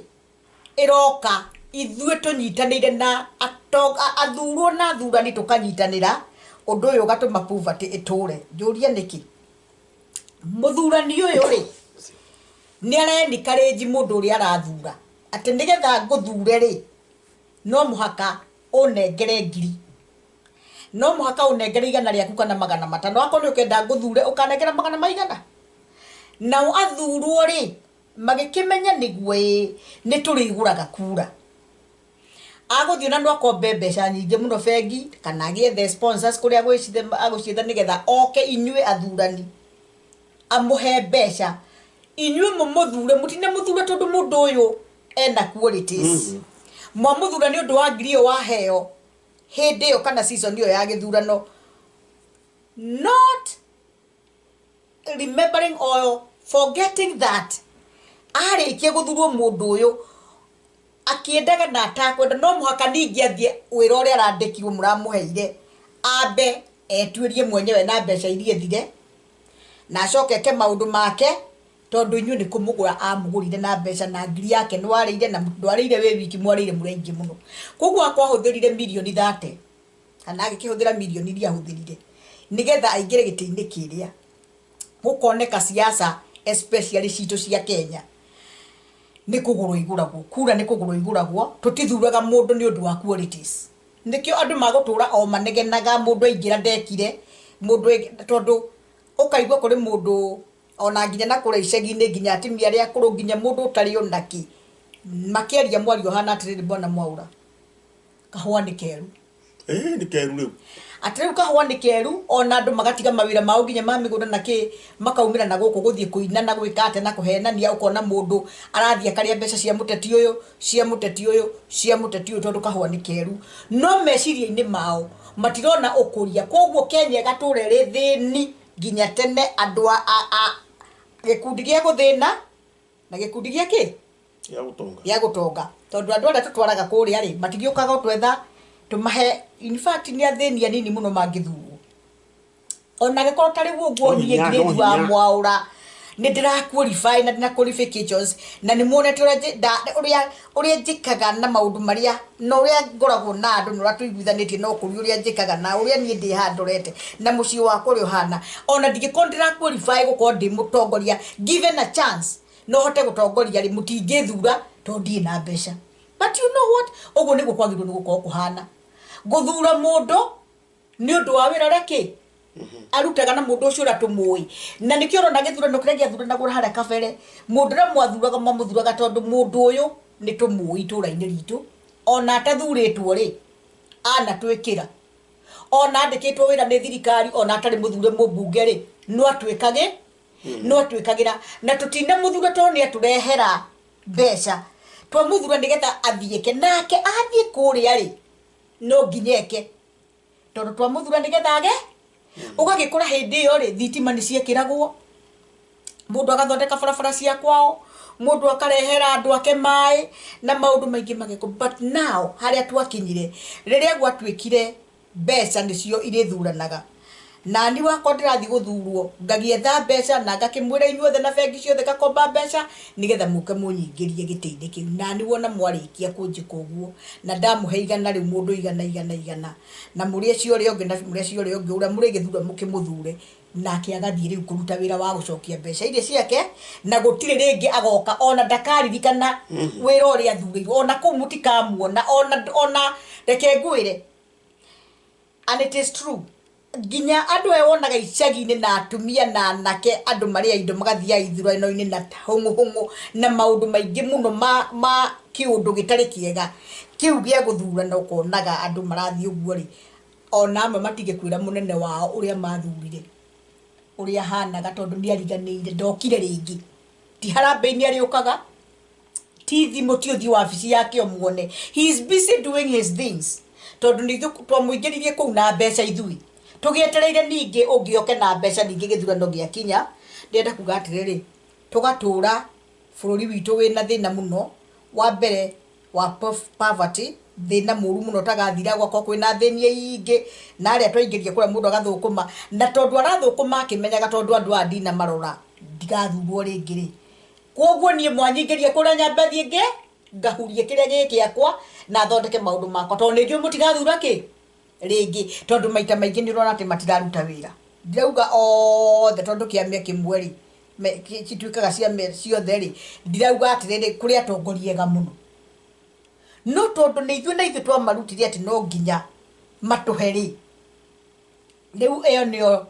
ĩroka ithuĩ tũnyitanĩire na athurwo na athurani, tũkanyitanĩra ũndũ ũyũ ũgatũma poverty ĩtũre. Njũrie nĩkĩ? Mũthurani ũyũ rĩ, nĩ arenikarĩnji mũndũ ũrĩa arathura atĩ nĩgetha ngũthure rĩ, no mũhaka ũnengere 1,000, no mũhaka ũnengere 100 rĩaku kana 500. Akorwo nĩ ũkenda ngũthure, ũkanengera magana maigana. Nao athurwo rĩ, magĩkĩmenya nĩguo ĩĩ nĩ tũrĩgũraga kura, agũthiĩ na no akombe mbeca nyingĩ mũno bengi kana agĩethe sponsors kũrĩa agũcietha nĩgetha oke inyuĩ athurani amũhe mbeca inyuĩ mũmũthure. Mũtinamũthure tondũ mũndũ ũyũ ena qualities. Mwamũthura nĩ ũndũ wa ngiri ĩyo waheo hĩndĩ ĩyo kana season ĩyo ya gĩthurano, not remembering or forgetting that arĩkia gũthurwo mũndũ ũyũ, akĩendaga na atakwenda, no mũhaka ningĩ athiĩ wĩra ũrĩa arandĩkirwo mũramũheire ambe etuĩrie mwenyewe na mbeca iria ethire na acoke eke maũndũ make, tondũ inyuĩ nĩ kũmũgũra amũgũrire na mbeca na ngiri yake. Nĩ warĩire na ndwarĩire wĩ wiki, mwarĩire mũrĩ aingĩ mũno. Koguo akwa ahũthĩrire mirioni 30 kana agĩkĩhũthĩra mirioni iria ahũthĩrire nĩgetha aingĩre gĩtĩ-inĩ kĩrĩa. Gũkoneka siasa especially citũ cia Kenya nĩ kũgũrwo igũragwo kura, nĩ kũgũrwo igũragwo. Tũtithuraga mũndũ nĩ ũndũ wa qualities. Nĩkĩo andũ magũtũra o manegenaga mũndũ aingĩra ndekire mũndũ tondũ ũkaigua kũrĩ mũndũ ona nginya na kũrĩa icagi-inĩ, nginya atumia arĩa akũrũ, nginya mũndũ ũtarĩ onakĩ, makĩaria mwario hana atĩrĩrĩ, bwana Mwaũra, kahũa nĩ keru.
Ĩĩ, nĩ keru rĩu.
Atĩ rĩu kahũa nĩ keru, ona andũ magatiga mawĩra mao nginya ma mĩgũnda na kĩ, makaumĩra na gũkũ gũthiĩ kũina na gwĩka atĩa na kũhenania. Ũkona mũndũ arathiĩ akarĩa mbeca cia mũteti ũyũ, cia mũteti ũyũ, cia mũteti ũyũ, tondũ kahũa nĩ keru, no meciria-inĩ mao matirona ũkũria. Koguo Kenya ĩgatũra ĩrĩ thĩni nginya tene, andũ a gĩkundi gĩa gũthĩna na gĩkundi gĩa kĩ?
Ya gũtonga.
Gĩa gũtonga, tondũ andũ arĩa tũtwaraga kũrĩa rĩ, matigĩũkaga gũtwetha tũmahe. In fact, nĩ athĩni anini mũno mangĩthurwo, ona angĩkorwo ta rĩu ũguo.
No
niĩ
hinya, no
Grace wa
hinya.
Mwaũra nĩ ndĩra qualify na ndĩna qualifications na nĩ muonete ũrĩa ũrĩa njĩkaga na maũndũ marĩa na ũrĩa ngoragwo na andũ na ũrĩa tũiguithanĩtie na ũkũria ũrĩa njĩkaga na ũrĩa niĩ ndĩ haha ndorete na mũciĩ wakwa ũrĩa ũhana, ona ndingĩkorwo ndĩra qualify gũkorwo ndĩ mũtongoria. Given a chance no hote gũtongoria rĩ, mũtingĩthura tondũ ndirĩ na mbeca. But you know what, ũguo nĩguo kwagĩrĩirwo nĩ gũkorwo kũhana, gũthura mũndũ nĩ ũndũ wa wĩra ũrĩa kĩ arutaga na mũndũ ũcio ũrĩa tũmũĩ. Na nĩkĩo ũrona gĩthurano kĩrĩa gĩathuranagwo harĩa kabere, mũndũ ũrĩa mwathuraga mwamũthuraga tondũ mũndũ ũyũ nĩ tũmũĩ itũra-inĩ ritũ, ona atathurĩtwo rĩ, anatwĩkĩra, ona andĩkĩtwo wĩra nĩ thirikari, ona atarĩ mũthure mũmbunge rĩ, no atuĩkage no atuĩkagĩra. Na tũtinamũthura tondũ nĩ atũrehera mbeca, twamũthura nĩgetha athiĩke nake athiĩ kũrĩa rĩ, no nginya eke tondũ twamũthura nĩgetha age. Ũgagĩkora hĩndĩ ĩyo rĩ, thitima nĩ ciekĩragwo, mũndũ agathondeka barabara cia kwao, Mũndũ akarehera andũ ake maĩ na maũndũ maingĩ magekwo. But now harĩa twakinyire, rĩrĩa gwatuĩkire mbeca nĩcio irĩthuranaga, nani wakwa ndĩrathiĩ gũthurwo ngagĩetha mbeca na ngakĩmwĩra inyuothe na bengi ciothe ngakomba mbeca nĩgetha mũke mũnyingĩrie gĩtĩ-inĩ kĩu. Nani wona mwarĩkia kũnjĩka ũguo na ndamũhe igana rĩu, mũndũ igana igana igana, na mũrĩ acio ũrĩa ũngĩ na mũrĩ acio ũrĩa ũngĩ, ũrĩa mũrĩgĩthura mũkĩmũthure, nake agathiĩ rĩu kũruta wĩra wa gũcokia mbeca iria ciake, na gũtirĩ rĩngĩ agoka ona ndakaririkana wĩra ũrĩa athurĩirwo, ona kũu mũtikamuona ona reke ngwĩre. And it is true, nginya andũ aya wonaga icagi-inĩ na atumia na anake, andũ marĩa indo magathiaga ithurano-inĩ na hũng'ũ na maũndũ maingĩ mũno ma kĩũndũ gĩtarĩ kĩega kĩu gĩa gũthurana, ũkonaga andũ marathiĩ ũguo rĩ, ona amwe matingĩkwĩra mũnene wao ũrĩa mathurire ũrĩa ahanaga, tondũ nĩ ariganĩire, ndokire rĩngĩ, ti harambee-inĩ arĩũkaga, ti thimũ, ti ũthiĩ wabici yake ũmuone. He is busy doing his things, tondũ nĩ ithuĩ twamũingĩririe kũu na mbeca, ithuĩ tũgĩetereire ningĩ ũngĩ oke na mbeca ningĩ gĩthurano gĩakinya. Ndĩrenda kuga atĩrĩrĩ, tũgatũra bũrũri witũ wĩna thĩna mũno wa mbere wa poverty, thĩna mũru mũno ũtagathira, gwakorwo kwĩna thĩni aingĩ na arĩa twaingĩria kũrĩa mũndũ agathũkũma, na tondũ arathũkũma akĩmenyaga tondũ andũ aya ndinamarora ndigathurwo rĩngĩ rĩ, koguo niĩ mwanyingĩria kũrĩa nyambe thiĩ ngahurie kĩrĩa gĩ gĩakwa na thondeke maũndũ makwa, tondũ nĩ njũĩ mũtigathura kĩ rĩngĩ, tondũ maita maingĩ nĩ ũrona atĩ matiraruta wĩra. Ndirauga othe, tondũ kĩama kĩmwe rĩ cituĩkaga ciama ciothe rĩ, ndirauga atĩrĩrĩ kũrĩ atongoria ega mũno, no tondũ nĩ ithuĩ na ithuĩ twamarutire atĩ no nginya matũhe rĩ, rĩu ĩyo nĩyo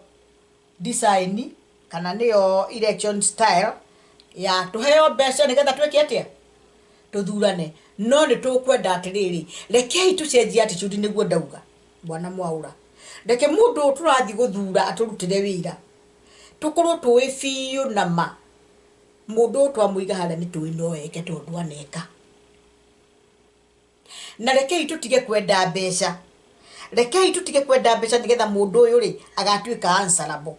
design kana nĩyo election style ya tũheo mbeca nĩgetha twĩke atĩa, tũthurane. No nĩ tũkwenda atĩrĩrĩ, rekei tũcenjie attitude, nĩguo ndauga bwana Mwaura, reke mũndũ ũyũ tũrathiĩ gũthura atũrutĩre wĩra, tũkorwo tũĩ biũ na ma mũndũ ũyũ twamũiga harĩa nĩ tũĩ no eke, tondũ aneka. Na rekei tũtige kwenda mbeca, rekei tũtige kwenda mbeca, nĩgetha mũndũ ũyũ rĩ agatuĩka answerable,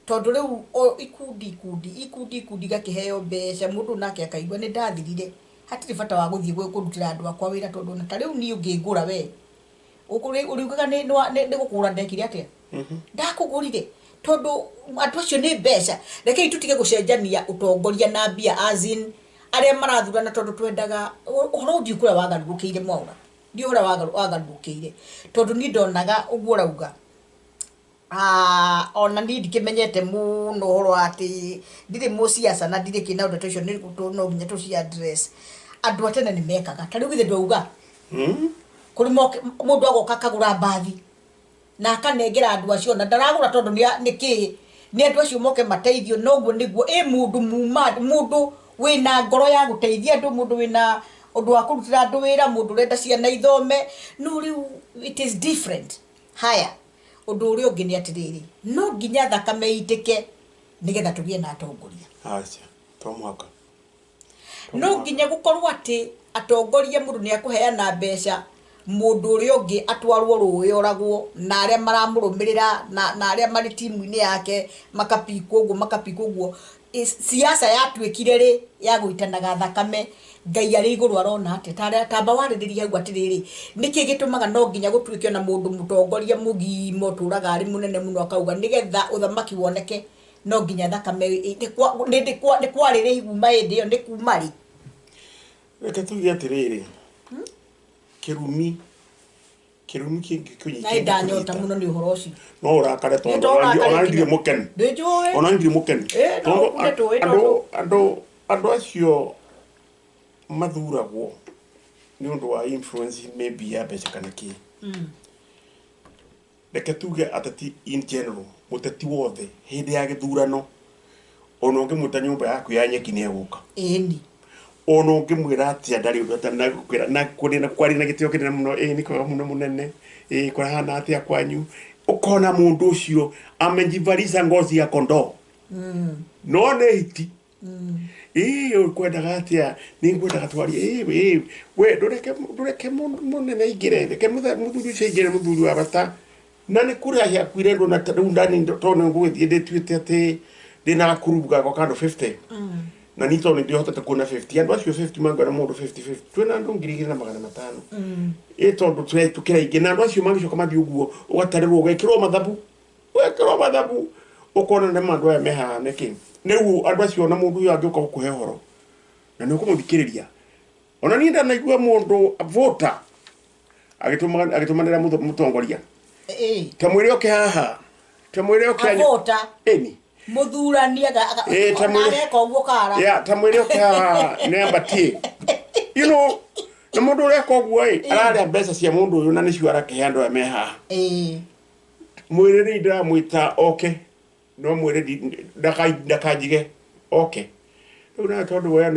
tondũ rĩu o ikundi ikundi ikundi ikundi igakĩheo mbeca, mũndũ nake akaigua nĩ ndathirire, hatirĩ bata wa gũthiĩ kũrutĩra andũ akwa wĩra, tondũ ona ta rĩu niĩ ũngĩngũra we ũriugaga nĩ gũkũgũra ndekire atĩa, ndakũgũrire, tondũ andũ acio nĩ mbeca. Rekei tũtige gũcenjania ũtongoria na mbia, as in arĩa marathurana, tondũ twendaga ũhoro ũthiĩ kũrĩa wagarũrũkĩire. Mwaura, ndiũ ũrĩa wagarũrũkĩire, tondũ niĩ ndonaga ũguo ũrauga. Ona niĩ ndikĩmenyete mũno ũhoro wa atĩ ndirĩ mũciaca na ndirĩ kĩ na ũndũ ta ũcio, nĩ no nginya tũci address. Andũ a tene nĩ mekaga ta rĩu, githĩ ndwauga kũrĩ mũndũ agoka akagũra mbathi na akanengera andũ acio, na ndaragũra tondũ nĩ kĩ, nĩ andũ acio moke mateithio, noguo nĩguo ĩ mũndũ muma, mũndũ wĩna ngoro ya gũteithia andũ, mũndũ wĩna ũndũ wa kũrutĩra andũ wĩra, mũndũ ũrenda ciana ithome. No rĩu it is different. Haya, ũndũ ũrĩa ũngĩ nĩ atĩrĩrĩ, no nginya thakame itĩke nĩgetha tũgĩe na atongoria.
Aca, to mũhaka.
No nginya gũkorwo atĩ atongoria, mũndũ nĩ akũheana mbeca, mũndũ ũrĩa ũngĩ atwarwo rũĩ oragwo, na arĩa maramũrũmĩrĩra na arĩa marĩ timu-inĩ yake makapikwo ũguo, makapikwo ũguo. Siasa yatuĩkire rĩ ya gũitanaga thakame. Ngai arĩ igũrũ arona atĩa? Tamba warĩrĩria hau atĩrĩrĩ, nĩkĩ gĩtũmaga no nginya gũtuĩke ona mũndũ mũtongoria mũgima ũtũraga arĩ mũnene mũno akauga nĩgetha ũthamaki woneke no nginya thakame nĩ kwarĩ rĩ kuma hĩndĩ ĩyo, nĩ kuma rĩ?
Reke tuge atĩrĩrĩ, kĩrumi kĩngĩkũnyita
Na ndanyota mũno nĩ ũhoro ũcio.
No ũrakare,
Nĩ
tondũ
to ũrakare.
Ona ndirĩ mũkenu.
Ndĩnjũĩ.
Ona ndirĩ mũkenu.
Ĩ, no
tondũ
ũkune tũĩ.
Andũ acio mathuragwo nĩ ũndũ wa influence maybe ya mbeca kana kĩ. Reke tuge ateti in general, mũteti wothe hĩndĩ ya gĩthurano, ona ũngĩmwĩta nyũmba yaku ya nyeki nĩ egũka.
Ĩni.
Ona ũngĩmwĩra atĩa ndarĩ ũndũ atanakwĩra na kũrĩ na kwaria na gĩtĩo kĩnene mũno, ĩ nĩ kwega mũno mũnene, ĩ kũrahana atĩa kwanyu, ũkona mũndũ ũcio amejivalisha ngozi ya kondoo, no nĩ hiti. Ĩ ũkwendaga atĩa? Nĩ ngwendaga twarie. Ĩ we ndũreke mũnene aingĩre, reke mũthuri ũcio aingĩre, mũthuri wa bata na nĩ kũrĩa akuire ndũ na rĩu ndani tondũ nĩ ngũgĩthiĩ ndĩtuĩte atĩ ndĩna gakurubu gakwa kandũ 50. Na niĩ tondũ nĩndĩhotete kuona 50 andũ acio 50 mangĩona mũndũ 50 50 twĩna andũ 2500. Ĩ tondũ tũkĩra aingĩ na andũ acio mangĩcoka mathiĩ ũguo ũgatarĩrwo ũgekĩrwo mathabu ũgekĩrwo mathabu ũkona nĩ ma andũ aya me haha nĩkĩ. Rĩu andũ acio ona mũndũ ũyũ angĩũka gũkũhe ũhoro na nĩ ũkũmũthikĩrĩria. Ona niĩ ndanaigua mũndũ voter agĩtũmanĩra mũtongoria. Ta mwĩre oke haha. Ta mwĩre oke
Avota.
Ĩni.
Mũthurani
Ta mwĩre
ageka ũguo kara.
Yeah, ta mwĩre oke haha nĩ ambatie. You know, na mũndũ ũreka ũguo ĩ, ararĩa mbeca cia mũndũ ũyũ na nĩcio arakĩhe andũ aya me haha. Mwĩre rĩu ndĩramwĩta oke. No mwĩre ndakanjige oke. Rĩu nawe tondũ we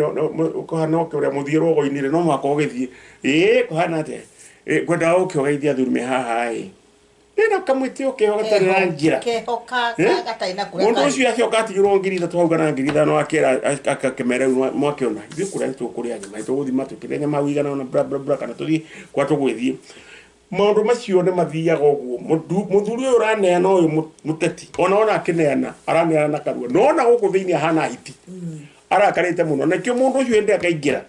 ũkahana oke ũrĩa mũthiĩ rũgo-inĩ rĩ, no mũhaka ũgĩthiĩ. Ĩĩ, kũhana atĩa? Ĩ, ngwendaga ũke ũgeithie athuri me haha ĩ. Ĩ, na ũkamwĩte oke gatarĩ na njĩra.
Keho gatarĩ na kũrĩa
Mũndũ
karĩ.
ũcio acoka atigĩrwo 3000 hau kana 5000 akĩra akakĩmera rĩu mwakĩona ithuĩ kũrĩa nĩtũkũrĩa nyama nĩtũgũthiĩ matũkĩrĩa nyama hau igana ũna bla bla bla kana tũthiĩ kwa tũgwĩthiĩ. Maũndũ macio nĩ mathiaga ũguo. Mũthuri ũyũ ũraneana ũyũ mũteti ona ona akĩneana araneana na kanua no ona gũkũ thĩinĩ ahana hiti. Arakarĩte mũno nakĩo mũndũ ũcio hĩndĩ akaingĩra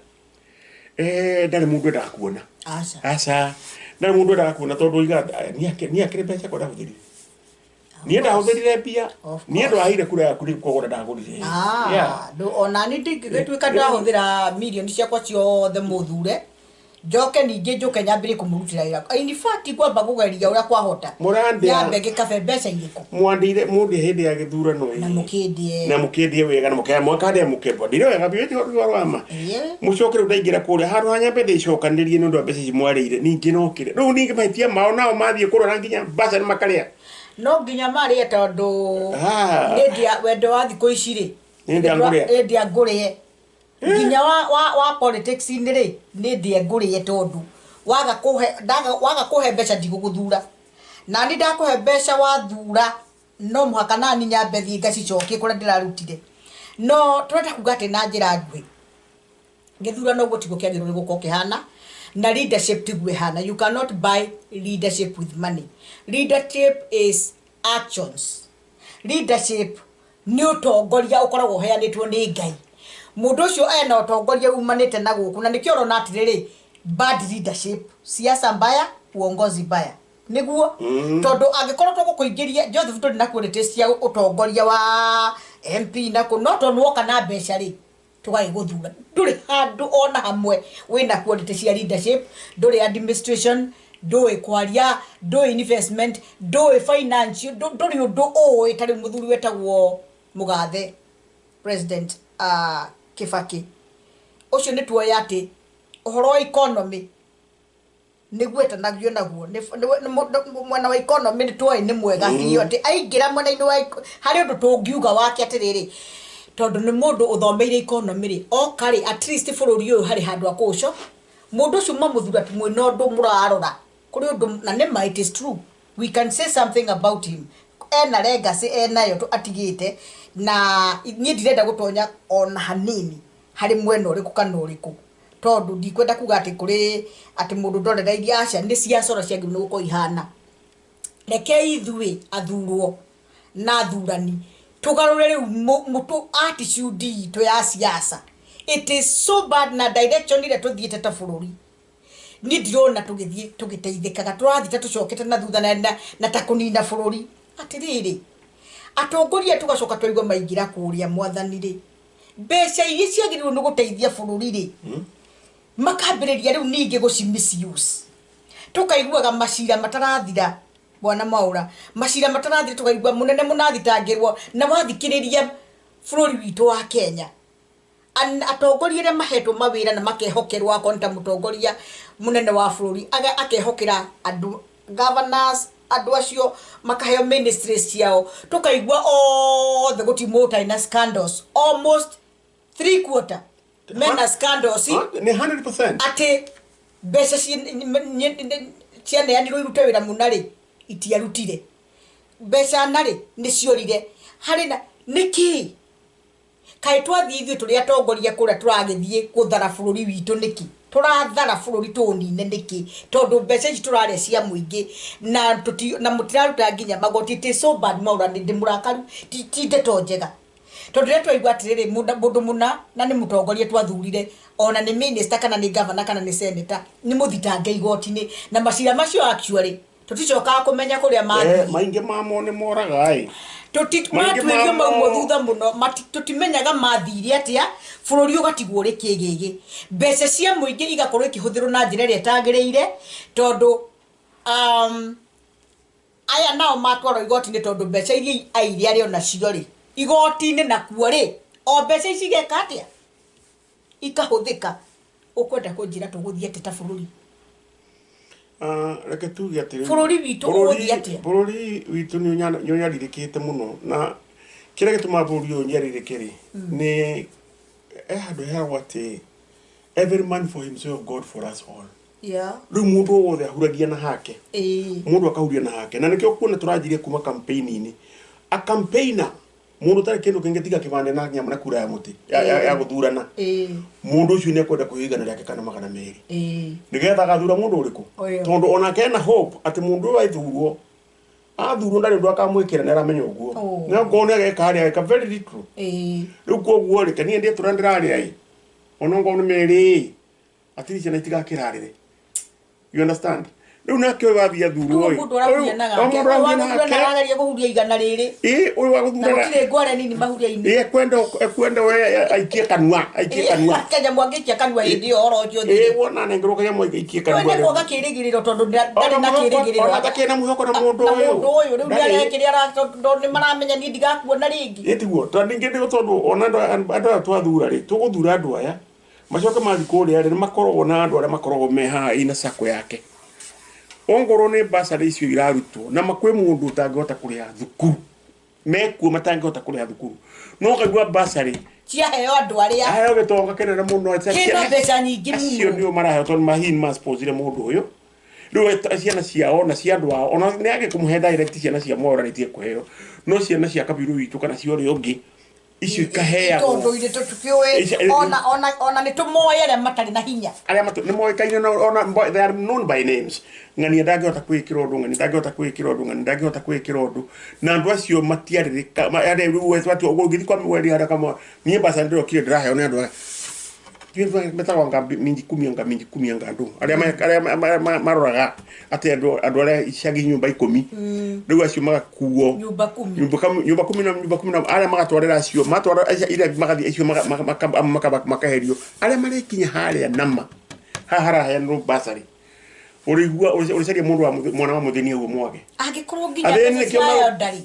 ndarĩ mũndũ endaga kuona.
Aca.
Aca. Ndarĩ mũndũ endaga kuona tondũ oiga niĩ akĩrĩ mbeca kwa ndahũthĩrire. Niĩ ndahũthĩrire mbia. Niĩ ndwaheire kura yaku rĩu kũgũra ndagũrire. Yeah.
Ona niĩ ndingĩgĩtuĩka ndahũthĩra mirioni ciakwa ciothe mũthure njoke ningĩ njũke nyambĩrĩrie kũmũrutĩra wĩra. In fact ngwamba kũgeria ũrĩa kwahota.
Mũrandĩa.
Nyambe ngĩkabe mbeca irĩkũ.
Mwandĩire mũndĩ hĩndĩ ya gĩthurano ĩ.
Na mũkĩndĩe.
Na mũkĩndĩe wega na mũkĩndĩe mwakandĩa mũkĩmbwa. Ndire wega biũ ti ũhoro wa ma. Mũcoke rĩu ndaingĩra kũrĩa handũ ha nyambe ndĩcokanĩrie nĩ ũndũ wa mbeca ici mwarĩire ningĩ no kĩrĩa. Rĩu ningĩ mahĩtia mao nao mathiĩ kũrora nginya mbaca nĩ makarĩa.
No nginya marĩe tondũ nĩ ndĩa wendo wa thikũ ici rĩ.
Nĩ ndĩa ngũrĩe.
Nĩ ndĩa ngũrĩe. Nginya wa politics inĩ rĩ, nĩ ndĩe ngũrĩe tondũ waga kũhe mbeca ndigũgũthura. Na niĩ ndakũhe mbeca wathura no mũhaka nani nyambe thiĩ ngacicokie kũrĩa ndĩrarutire. No tũrenda kuga atĩ na njĩra nguhĩ gĩthurano ũguo tiguo kĩagĩrĩirwo nĩ gũkorwo kĩhana na leadership tiguo ĩhana. You cannot buy leadership with money. Leadership is actions. Leadership nĩ ũtongoria ũkoragwo ũheanĩtwo nĩ Ngai. Mũndũ ũcio ena ũtongoria umanĩte na gũkũ na nĩkĩo ũrona atĩrĩrĩ bad leadership, siasa mbaya, uongozi mbaya. Nĩguo tondũ angĩkorwo tũgũkũingĩria Joseph ndũrĩ na quality cia ũtongoria wa MP na kũ no tondũ woka na mbeca rĩ tũgagĩgũthura. Ndũrĩ handũ ona hamwe wĩna quality cia leadership, ndũrĩ administration, ndũĩ kwaria, ndũĩ investment, ndũĩ finance, ndũrĩ ũndũ ũĩ. Ta rĩu mũthuri wetagwo Mũgathe President Kibaki ũcio nĩ tuoya atĩ ũhoro wa economy nĩguo ĩtanagio naguo. Mwena wa economy nĩ tuoĩ nĩ mwega biũ atĩ aingĩra mwena-inĩ wa harĩ ũndũ tũngiuga wake atĩrĩrĩ tondũ nĩ mũndũ ũthomeire economy rĩ oka rĩ at least bũrũri ũyũ harĩ handũ akũũco mũndũ ũcio mamũthura ti mwĩna ũndũ mũrarora kũrĩ ũndũ na nĩ ma it is true we can say something about him ena legacy enayo atigĩte na niĩ ndirenda gũtonya ona hanini harĩ mwena ũrĩkũ kana ũrĩkũ tondũ ndikwenda kuga atĩ kũrĩ atĩ mũndũ ndorereirie aca nĩ ciacara ciagĩrĩirwo nĩ gũkorwo ihana. Reke ithuĩ athurwo na athurani tũgarũre rĩu mũtũ attitude itũ ya siasa. It is so bad na direction ĩrĩa tũthiĩte ta bũrũri. Niĩ ndirona tũgĩthiĩ tũgĩteithĩkaga tũrathiĩ ta tũcokete na thutha na ta kũnina bũrũri. Atĩrĩrĩ atongoria tũgacoka twaigua maingĩra kũrĩa mwathani rĩ mbeca iria ciagĩrĩirwo nĩ gũteithia bũrũri rĩ makambĩrĩria rĩu ningĩ gũci misuse. Tũkaiguaga macira matarathira bwana Mwaura macira matarathira tũkaigua mũnene mũnathitangĩrwo na wathikĩrĩria bũrũri witũ wa Kenya. Atongoria arĩa mahetwo mawĩra na makehokerwo akorwo nĩ ta mũtongoria mũnene wa bũrũri akehokera andũ governors andũ acio makaheo ministries ciao tũkaigua othe gũtirĩ mũndũ ũtarĩ na scandals almost 3/4 mena scandals
Nĩ 100%
atĩ mbeca cianeanirwo irute wĩra mũna rĩ itiarutire mbeca na rĩ nĩ ciorire harĩ na nĩkĩ kaĩ twathiĩ ithuĩ tũrĩ atongoria kũrĩa tũragĩthiĩ gũthara bũrũri witũ nĩkĩ tũrathara bũrũri tũũnine nĩkĩ tondũ mbeca ici tũrarĩa cia mũingĩ na mũtiraruta nginya magoti. It is so bad Mwaura nĩ ndĩ mũrakaru ti ndeto njega. Tondũ rĩrĩa twaigua atĩrĩrĩ, mũndũ mũna na nĩ mũtongoria twathurire, ona nĩ minister kana nĩ governor kana nĩ senator, nĩ mũthitange igoti-inĩ, na macira macio actually tũticokaga kũmenya kũrĩa mathiĩ.
Maingĩ mamo nĩ moraga ĩ.
Matuĩrio maumwo thutha mũno, tũtimenyaga mathire atĩa, bũrũri ũgatigwo ũrĩ kĩgĩgĩ, mbeca cia mũingĩ igakorwo ikĩhũthĩrwo na njĩra ĩrĩa ĩtagĩrĩire, tondũ aya nao matwarwo igoti-inĩ, tondũ mbeca iria aire arĩ onacio rĩ igoti-inĩ, nakuo rĩ o mbeca ici igeka atĩa, ikahũthĩka. Ũkwenda kũnjĩra tũgũthiĩ atĩa ta bũrũri?
Reke tuge atĩrĩrĩ,
Bũrũri witũ ũgũthiĩ atĩa?
Bũrũri witũ nĩ ũnyarirĩkĩte mũno, na kĩrĩa gĩtũmaga bũrũri ũyũ ũnyarirĩke rĩ, nĩ handũ heagwo atĩ every man for himself, God for us all. Rĩu mũndũ o wothe ahuragia na hake, mũndũ akahuria na hake, na nĩkĩo kuona tũranjirie kuma campaign-inĩ, a campaigner, mũndũ ũtarĩ kĩndũ kĩngĩ tiga kĩbandĩ na nyamũ na kura ya mũtĩ ya gũthurana, mũndũ ũcio nĩ ekwenda kũheo 100 rĩake kana 200, nĩgetha agathura mũndũ ũrĩkũ, tondũ onake ena hope atĩ mũndũ ũyũ athurwo athurwo ndarĩ ũndũ akamwĩkĩra, nĩ aramenya ũguo, no ngorwo nĩ ageka harĩa ageka very little. Rĩu koguo rĩ, niĩ ndĩtũra ndĩrarĩa ĩ, ona ngorwo nĩ merĩ, atiri ciana itigakĩrarĩre, you understand? Rĩu nake ũyũ wathiĩ athurwo ĩ,
mũndũ arahuria na gake,
mũndũ arahuria na
ũyũ
hake.
Arageria kũhuria 100 rĩrĩ.
Ĩ, ũyũ wa gũthurana.
Na gũtirĩ ngware nini mahuria-inĩ.
Ĩ, ekwenda we aikie kanua, aikie kanua.
Kanyamũ angĩikia kanua hĩndĩ ĩyo oro ũcio ũthire.
Ĩ, wona anengerwo kanyamũ aikie kanua.
Ũyũ nĩ kwaga kĩrĩgĩrĩro, tondũ ndarĩ na kĩrĩgĩrĩro.
Ona atakĩrĩ na mwĩhoko na mũndũ
Na
ũyũ.
mũndũ ũyũ rĩu nĩ arekĩrĩa, tondũ nĩ maramenya niĩ ndigakuona rĩngĩ.
Ĩ, tiguo. Tondũ ningĩ nĩ tondũ ona andũ aya twathura rĩ, tũgũthura andũ aya macoke mathiĩ kũrĩa rĩ, nĩ makoragwo na andũ arĩa makoragwo me haha ina sacco yake. Ongorwo nĩ bursary icio irarutwo, na makwĩ mũndũ ũtangĩhota kũrĩha thukuru, mekuo matangĩhota kũrĩha thukuru, no kaigua bursary
ciaheo andũ arĩa
aheo gĩtonga kĩnene mũno,
kĩna mbeca nyingĩ
acio
mũno.
Nĩo maraheo tondũ mahini masponsorire mũndũ ũyũ. Rĩu ciana ciao na cia andũ ao, ona nĩ age kũmũhe direct, ciana cia Mwaũra nĩ itige kũheo, no ciana cia Kabiru witũ kana cia ũrĩa ũngĩ icio ikaheagwo.
Tondũ ithuĩ tũtikĩũĩ, ona nĩ tũmoĩ arĩa matarĩ na hinya,
arĩa nĩ moĩkaine ona they are known by names. Ng'ania ndangĩhota kwĩkĩra ũndũ, ng'ania ndangĩhota kwĩkĩra ũndũ, ng'ania ndangĩhota kwĩkĩra ũndũ, na andũ acio matiarĩrĩka, arĩa rĩu we watua ũguo ũngĩthiĩ kwa mweri harĩa kama niĩ mbeca ndĩrokire ndĩraheo nĩ andũ aya metagwo anga minji kumi, anga minji kumi, anga andũ arĩa maroraga atĩ andũ arĩa icagi nyũmba 10, rĩu acio magakuo
nyũmba 10,
nyũmba 10 na nyũmba 10, na arĩa magatwarĩra acio matwara iria magathiĩ acio makaherio arĩa marĩkinya harĩa nama haha haraheanwo bursary. Ũrĩigua ũrĩcaria mũndũ wa mwana wa mũthĩni ũguo mwage.
Angĩkorwo nginya
Athĩni
mbeca
nĩkĩo
cia elderly,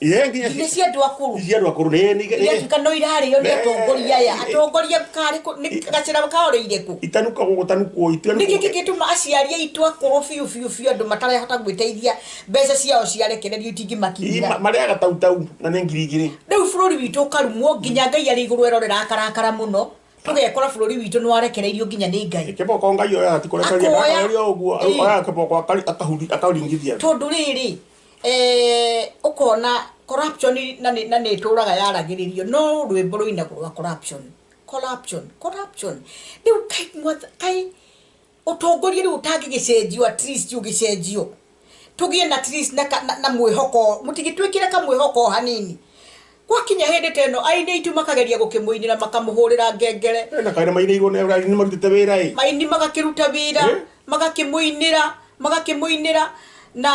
ĩĩ, nginya
nginya cia andũ akũrũ,
cia andũ akũrũ, nĩ
iratuĩka no irarĩo nĩ atongoria aya. Atongoria karĩ kũ? Nĩ gacĩra kaorĩire kũ?
Itanukagwo gũtanukwo.
Nĩkĩ gĩgĩtũma aciari aitũ akũrũ biũ biũ biũ, andũ matarahota gwĩteithia, mbeca ciao ciarekererio itingĩmakinyĩra?
Marĩaga tautau na nĩ 2,000.
Rĩu bũrũri witũ ũkarumwo, nginya Ngai arĩ igũrũ erorera akarakara mũno, tũgekora bũrũri witũ nĩ warekereirio nginya nĩ Ngai.
Kĩboko Ngai oyaga ti kũrekereria,
Akoya.
ndarekereria ũguo, oyaga kĩboko akaringithia.
Tondũ rĩrĩ, ũkona corruption na nĩ ĩtũraga yaragĩrĩrio, no rwĩmbo rũinagwo rwa corruption, corruption, corruption. Rĩu kai ũtongoria rĩu ũtangĩgĩcenjio, at least ũgĩcenjio tũgĩe na at least na mwĩhoko, mũtigĩtwĩkĩre kamwĩhoko hanini. Gwakinya hĩndĩ ta ĩno, aini aitũ makageria gũkĩmũinĩra, makamũhũrĩra ngengere.
Na kaĩ mainĩirwo nĩ nĩ marutĩte wĩra ĩ.
Maini magakĩruta wĩra, magakĩmũinĩra, na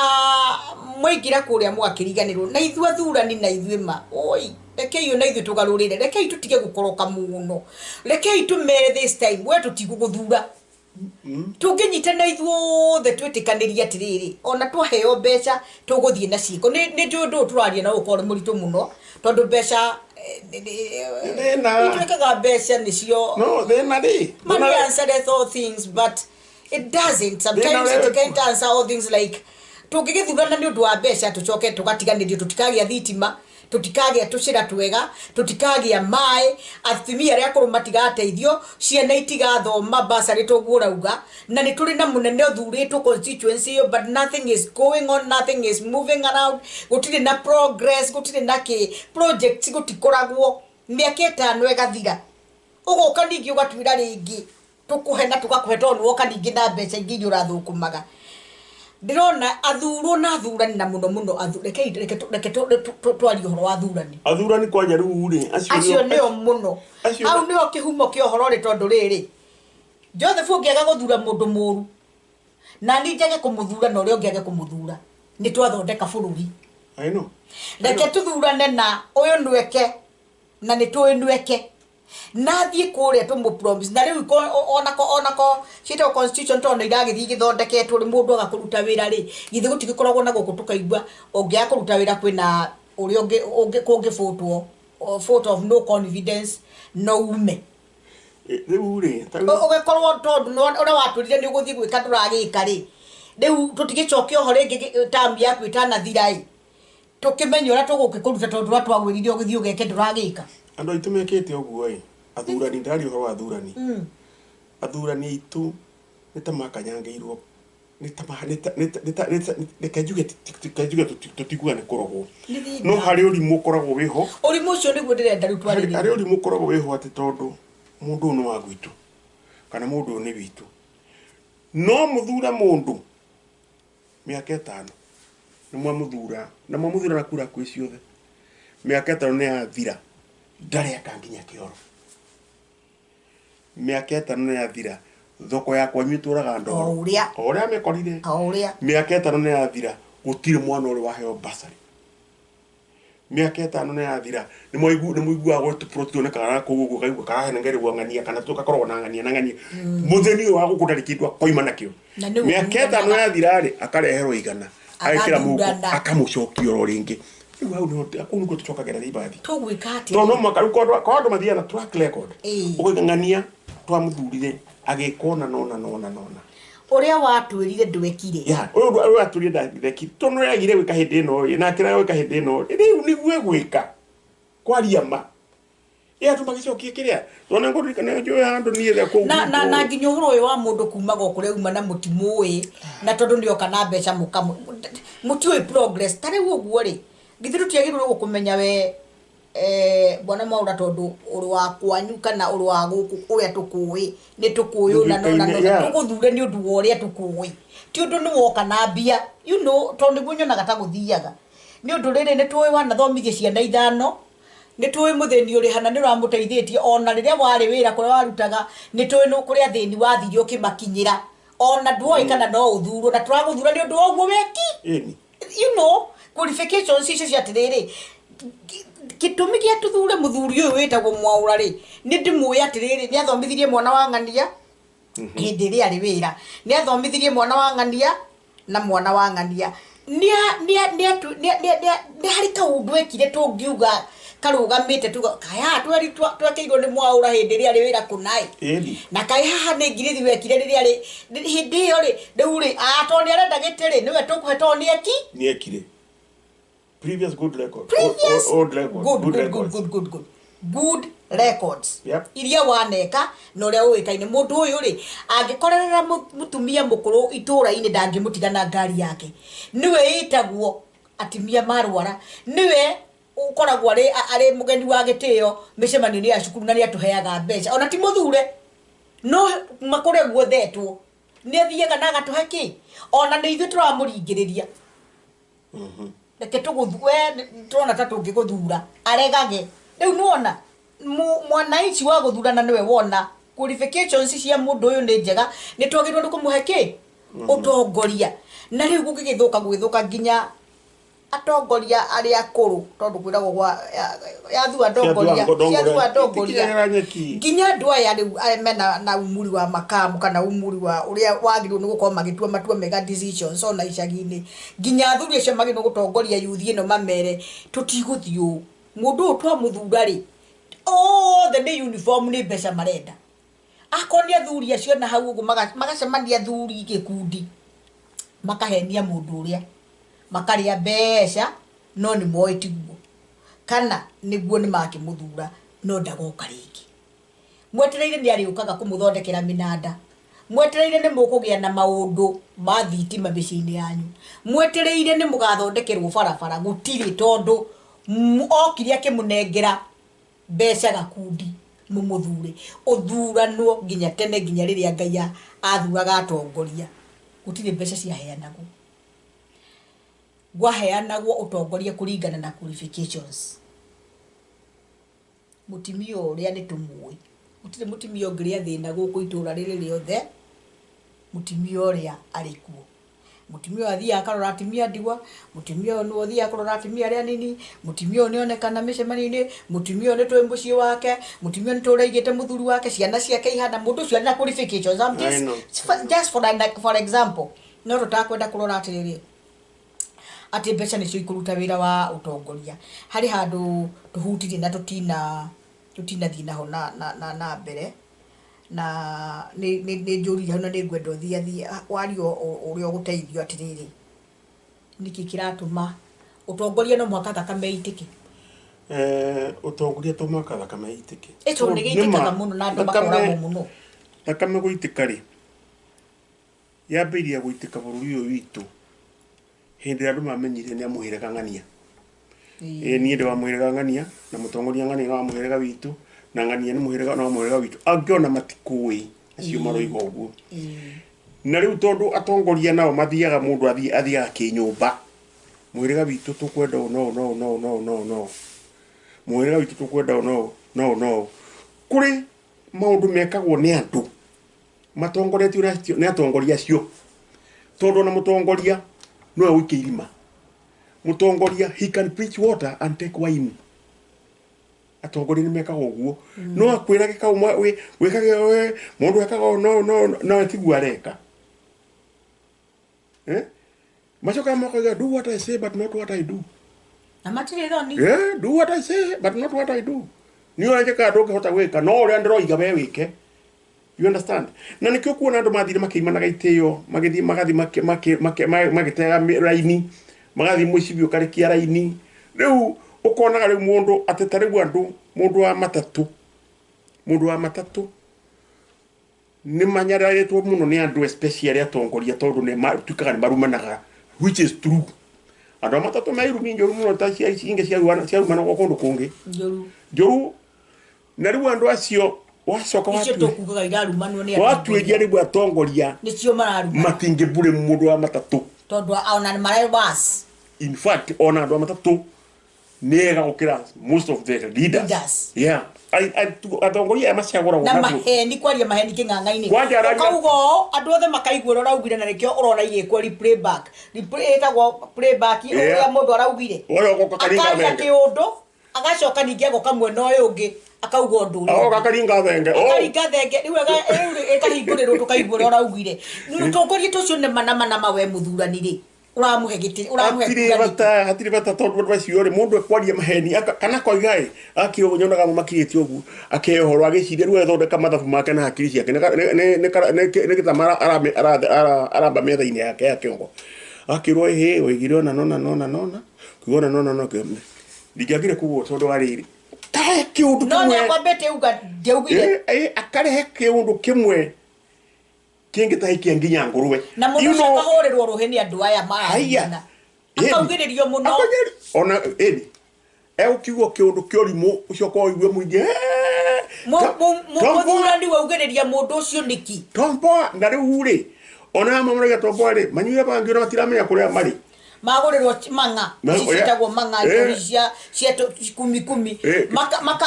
mwaingĩra kũrĩa mũgakĩriganĩrwo na ithuĩ athurani na ithuĩ ma oi. Rekei ona ithuĩ tũgarũrĩre, rekei tũtige gũkoroka mũno, rekei tũmere this time we tũtigũgũthura. Tũngĩnyitana ithuothe twĩtĩkanĩrie atĩrĩrĩ, ona twaheo mbeca tũgũthiĩ na ciĩko. Nĩ njũĩ ũndũ ũyũ tũraria na ũkorwo nĩ mũritũ mũno, tondũ mbeca,
Thĩna.
itwĩkaga mbeca nĩcio.
No thĩna rĩ,
Money answereth all things, but it doesn't sometimes.
Thĩna.
It can't answer all things. Like tũngĩgĩthurana nĩ ũndũ wa mbeca, tũcoke tũgatiganĩrio, tũtikagĩa thitima, tũtikagĩa tũcĩra twega, tũtikagĩa maĩ, atumia arĩa akũrũ matigateithio, ciana itigathoma, basarĩ tũguo ũrauga, na nĩ tũrĩ na mũnene ũthurĩtwo constituency ĩyo, but nothing is going on, nothing is moving around, gũtirĩ na progress, gũtirĩ na kĩ projects, gũtikoragwo. Mĩaka 5 ĩgathira, ũgoka ningĩ ũgatwĩra rĩngĩ tũkũhe na tũgakũhe, tondũ nĩ woka ningĩ na mbeca ingĩ iria ũrathũkũmaga. Ndĩrona athurwo na athurani na mũno mũno reke reke twarie ũhoro wa athurani.
Athurani kwanja rĩu rĩ,
acio nĩo mũno. Hau nĩho kĩhumo kĩa ũhoro rĩ, tondũ rĩrĩ, Joseph ũngĩaga gũthura mũndũ mũru na niĩ njage kũmũthura na ũrĩa ũngĩ age kũmũthura, nĩ twathondeka bũrũri.
I know.
Reke tũthurane na ũyũ nweke na nĩ tũĩ nweke nathiĩ kũrĩa tũmũ promise na rĩu onako ciĩtagwo constitution, tondũ nĩ iragĩthiĩ igĩthondeketwo rĩ, mũndũ aga kũruta wĩra rĩ, githĩ gũtigĩkoragwo na gũkũ tũkaigua ũngĩaga kũruta wĩra kwĩna ũrĩa kũngĩbũtwo vote of no confidence, no ume.
Rĩu rĩ,
Ũgĩkorwo tondũ ũrĩa watwĩrire nĩ ũgũthiĩ gwĩka ndũragĩka rĩ, rĩu tũtigĩcokia oho rĩngĩ term yaku ĩtanathira ĩ, tũkĩmenye ũrĩa tũgũkĩkũruta, tondũ ũrĩa twagwĩrire ũgĩthiĩ ũgeke ndũragĩka.
Andũ aitũ mekĩte ũguo ĩ, athurani, ndĩraria ũhoro wa athurani. Athurani aitũ nĩ ta makanyangĩirwo, nĩ ta reke njuge tũtiguga nĩ kũrogwo.
Nĩ thĩna.
No harĩ ũrimũ ũkoragwo wĩho.
Ũrimũ ũcio nĩguo ndĩrenda rĩu twarĩrĩrie.
Harĩ ũrimũ ũkoragwo wĩho atĩ tondũ mũndũ ũyũ nĩ wa gwitũ kana mũndũ ũyũ nĩ witũ, no mũthure mũndũ mĩaka 5, nĩ mwamũthura na mwamũthura na kura kwĩ ciothe, mĩaka 5 nĩ yathira, ndarĩ aka nginya kĩoro. Mĩaka 5 nĩ yathira, thoko ya kwanyu ĩtũraga ndoro.
O ũrĩa.
O ũrĩa mĩkorire.
O ũrĩa.
Mĩaka 5 nĩ yathira, gũtirĩ mwana ũrĩ waheo bursary. Mĩaka 5 nĩ yathira, nĩ mũiguaga gwĩ tũplot tuonekaga na kũu ũguo, ũkaigua karahenengererwo ng'ania kana tũgakoragwo na ng'ania na ng'ania. Mũthĩni ũyũ wa gũkũ ndarĩ kĩndũ akoima nakĩo.
Na nĩ
Mĩaka 5
ũthuranaga.
yathira rĩ, akareherwo 100, agekĩra mũhuko,
Agathurana.
akamũcokia oro rĩngĩ. Rĩu hau nĩho kũu nĩkuo tũcokagĩra rĩbathi.
Tũgwĩka atĩa?
Tondũ no mũhaka rĩu korwo andũ mathiaga na track record. Ũkauga ng'ania twamũthurire agĩka ũna na ũna na ũna na ũna.
Ũrĩa watwĩrire ndwekire.
Ya, ũyũ ũyũ watwĩrire ndekire. Tondũ nĩ agire gwĩka hĩndĩ ĩno ĩ, na akĩrega gwĩka hĩndĩ ĩno ĩ, rĩu nĩguo egwĩka. Kwaria ma. Ĩ andũ magĩcokia kĩrĩa? Tondũ nĩ ngũririkana njũĩ handũ niĩ the kũu
Na, na,
gwitũ.
Na nginya ũhoro ũyũ wa mũndũ kumaga o kũrĩa uma na mũtimũĩ, na tondũ nĩoka na mbeca mũtiũĩ progress. Ta rĩu ũguo rĩ, githĩ tũtiagĩrĩirwo nĩ gũkũmenya we, bwana Mwaura, tondũ ũrĩ wa kwanyu kana ũrĩ wa gũkũ ũrĩa tũkũĩ, nĩ tũkũĩ ũna na ũna na ũna. Tũgũthure nĩ ũndũ wa ũrĩa tũkũĩ, ti ũndũ nĩ woka na mbia, tondũ nĩguo nyonaga ta gũthiaga. Nĩ ũndũ rĩrĩ, nĩ tũĩ wanathomithia ciana 5, nĩ tũĩ mũthĩni ũrĩ hana nĩ ũramũteithĩtie ona rĩrĩa warĩ wĩra kũrĩa warutaga, nĩ tũĩ kũrĩa athĩni wathire ũkĩmakinyĩra, ona ndwoĩ kana no ũthurwo, na tũragũthura nĩ ũndũ wa ũguo weki. Qualifications icio cia atĩrĩrĩ, gĩtũmi gĩa tũthure mũthuri ũyũ wĩtagwo Mwaura rĩ, nĩ ndĩmũĩ atĩrĩrĩ, nĩ athomithirie mwana wa ng'ania hĩndĩ ĩrĩa arĩ wĩra, nĩ athomithirie mwana wa ng'ania na mwana wa ng'ania nĩ harĩ kaũndũ ekire tũngiuga karũgamĩte tuga kaya twekĩirwo nĩ Mwaura hĩndĩ ĩrĩa arĩ wĩra kũnaĩ. Na kaĩ haha nĩ ngirithi wekire rĩrĩa arĩ hĩndĩ ĩyo rĩ, rĩu rĩ, tondũ nĩ arenda gĩtĩ rĩ, nĩwe tũkũhe tondũ nĩ eki.
Nĩ ekire. Previous good record.
Previous
Old record.
good,
Good
good,
records.
Good, good, good, good records. Iria waneka na ũrĩa ũĩkaine mũndũ ũyũ rĩ, angĩkorerera mũtumia mũkũrũ itũũra-inĩ ndangĩmũtiga na ngari yake, nĩwe ĩtagwo atumia marwara, nĩwe ũkoragwo arĩ mũgeni wa gĩtĩo mĩcemanio-inĩ ya cukuru, na nĩ atũheaga mbeca ona ti mũthure no makũrĩa guothetwo nĩ athiaga na agatũhe kĩ, ona nĩ ithuĩ tũramũringĩrĩria. Reke we tũrona ta tũngĩgũthura aregage. Rĩu nĩwona mwananchi wa gũthurana nĩwe wona qualifications cia mũndũ ũyũ nĩ njega, nĩ twagĩrĩirwo nĩ kũmũhe kĩ ũtongoria. Na rĩu gũgĩgĩthũka, gũgĩthũka nginya atongoria arĩa akũrũ, tondũ kwĩragwo gwa yathua ndongoria, ciathua ndongoria.
Itikinyaga nyeki.
Nginya andũ aya rĩu aya mena na umuri wa makamu kana umuri wa ũrĩa wagĩrĩirwo nĩ gũkorwo magĩtua matua mega decisions ona icagi-inĩ, nginya athuri acio magĩrĩirwo gũtongoria yuthi ĩno mamere tũtigũthiĩ ũũ, mũndũ ũyũ twamũthura rĩ, othe nĩ uniform, nĩ mbeca marenda. Akorwo nĩ athuri acio na hau ũguo magacemania athuri gĩkundi, makahenia mũndũ ũrĩa, makarĩa mbeca, no nĩ moĩ tiguo kana nĩguo nĩ makĩmũthura, no ndagoka rĩngĩ. Mwetereire nĩ arĩũkaga kũmũthondekera mĩnanda, mwetereire nĩ mũkũgĩa na maũndũ ma thitima mĩciĩ-inĩ yanyu, mwetereire nĩ mũgathondekerwo barabara, gũtirĩ, tondũ okire akĩmũnengera mbeca gakundi mũmũthure. Ũthuranwo nginya tene, nginya rĩrĩa Ngai athuraga atongoria, gũtirĩ mbeca ciaheanagwo. Gwaheanagwo ũtongoria kũringana na qualifications. Mũtumia ũrĩa nĩ tũmũĩ, gũtirĩ mũtumia ũngĩrĩa thĩna gũkũ itũra rĩrĩ rĩothe, mũtumia ũrĩa arĩ kuo. Mũtumia ũyũ athiaga akarora atumia a ndigwa, mũtumia ũyũ nĩwe ũthiaga kũrora atumia arĩa anini, mũtumia ũyũ nĩonekana mĩcemanio-inĩ, mũtumia ũyũ nĩtũĩ mũciĩ wake, mũtumia ũyũ nĩtũĩ ũrĩa aigĩte mũthuri wake, ciana ciake ihana, mũndũ ũcio arĩ na qualifications. I'm
I
just,
know.
just for example, no tũtakwenda kũrora atĩrĩrĩ, atĩ mbeca nĩcio ikũruta wĩra wa ũtongoria. Harĩ handũ tũhutirie na tũtinathiĩ naho na mbere, na nĩ njũrire hau na nĩ ngwenda ũthiĩ wario ũrĩa ũgũteithio atĩrĩrĩ, nĩkĩ kĩratũma ũtongoria no mũhaka thakame ĩitĩke?
Ũtongoria to mũhaka thakame ĩitĩke.
Ĩ tondũ nĩ gĩitĩkaga mũno na andũ makoragwo mũno.
Thakame gũitĩka rĩ, yambĩrĩria gũitĩka bũrũri ũyũ witũ hĩndĩ ĩrĩa andũ mamenyire nĩ a mũhĩrĩga ng'ania. Ĩ niĩ ndĩ wa mũhĩrĩga ng'ania na mũtongoria ng'ania nĩ wa mũhĩrĩga witũ na ng'ania nĩ mũhĩrĩga no mũhĩrĩga witũ, angĩ ona matikũĩ acio maroiga ũguo. Na rĩu tondũ atongoria nao mathiaga mũndũ athiaga kĩnyũmba, mũhĩrĩga witũ tũkwenda ũũ no no no no no no, mũhĩrĩga witũ tũkwenda ũũ no no no. Kũrĩ maũndũ mekagwo nĩ andũ matongoretio nĩ atongoria acio, tondũ ona mũtongoria no agũikie irima. Mũtongoria, he can preach water and take wine. Atongoria nĩ mekaga ũguo. No akwĩrage kau wĩkage we, mũndũ ekaga ũũ, no, no, no, no tiguo areka. Macokaga makoiga, do what I say but not what I do.
Na matirĩ thoni.
Do what I say but not what I do. Nĩ ũrĩa njĩkaga ndũngĩhota gwĩka, no ũrĩa ndĩroiga we wĩke. You understand? Na nĩkĩo kuona andũ mathire makĩimanaga itĩo, magĩthiĩ magathiĩ magĩtega raini, magathiĩ mũcibi ũkarĩkia raini. Rĩu ũkonaga rĩu mũndũ atĩ ta rĩu andũ, mũndũ wa matatũ, mũndũ wa matatũ nĩ manyararĩtwo mũno nĩ andũ especially atongoria, tondũ nĩ matuĩkaga nĩ marumanaga, which is true. Andũ a matatũ me irumi njũru mũno ta cia ici ingĩ ciarumanagwo kũndũ kũngĩ.
Njũru.
Njũru. Na rĩu andũ acio wacoka
Icio tũkugaga irarumanwo nĩ andũ
watuĩria rĩu atongoria
nĩcio mararumana.
Matingĩmbure mũndũ wa matatũ.
Tondũ ona nĩ marĩ worse.
In fact, ona andũ a matatũ nĩ ega gũkĩra most of the leaders.
Leaders.
Yeah. Atongoria aya macagũragwo
Na
na
maheni, kwaria maheni kĩng'ang'a-inĩ.
Kwanja araria-
Ũkauga ũũ, andũ othe makaigua ũrĩa ũraugire, na nĩkĩo ũrona igĩkwo replayback. Replay ĩtagwo playback, ũrĩa mũndũ araugire.
Ũrĩa ũgoka karinga
Akaria
thenge.
kĩũndũ, agacoka ningĩ agoka mwena ũyũ ũngĩ, akauga ũndũ ũrĩa
Agoka
ũngĩ.
karinga thenge. Oh.
Akaringa thenge, rĩu rĩu ĩkahingũrĩrwo tũkaigua ũrĩa ũraugire. Mũtongoria ta ũcio nĩ mana mana ma we mũthurani rĩ. Ũramũhe gĩtĩ, ũramũhe
Hatirĩ
kura nĩkĩ?
bata, hatirĩ bata tondũ andũ acio rĩ, mũndũ ekwaria maheni, kana akoiga ĩ, akira ũguo nyonaga makirĩte ũguo, akeheo ũhoro, agĩciria rĩu agĩthondeka mathabu make na hakiri ciake, nĩ gĩtama aramba metha-inĩ yake ya kĩongo. Akĩrwo, ĩhĩ, oigire ona nona, nona, nona, kiuga ona nona, nona, kiuga, ndingĩagire kuga ũũ tondũ wa rĩrĩ. Tahe kĩũndũ
No nĩ
kĩmwe.
akwambĩte uga, ndiaugire.
Akarehe kĩũndũ kĩmwe kĩngĩ ta gĩkĩa nginya ngũrwe.
Na mũndũ
You
ũcio
know,
akahũrĩrwo rũhĩ nĩ andũ aya
Haiya.
mararumana. Akaugĩrĩrio mũno.
Akaugĩrĩrio. Ona, ĩni, egũkiuga kĩũndũ kĩa ũrimũ, ũcoke ũigue mũingĩ,
Mũthurani waugĩrĩria mũndũ ũcio nĩkĩ?
Tomboa, na rĩu rĩ, ona aya mamũrega tomboa rĩ, manyuire bangi ona matiramenya kũrĩa marĩ.
Magũrĩrwo mang'a,
Na,
ici
oya.
ciĩtagwo mang'a, njohi cia kumi kumi.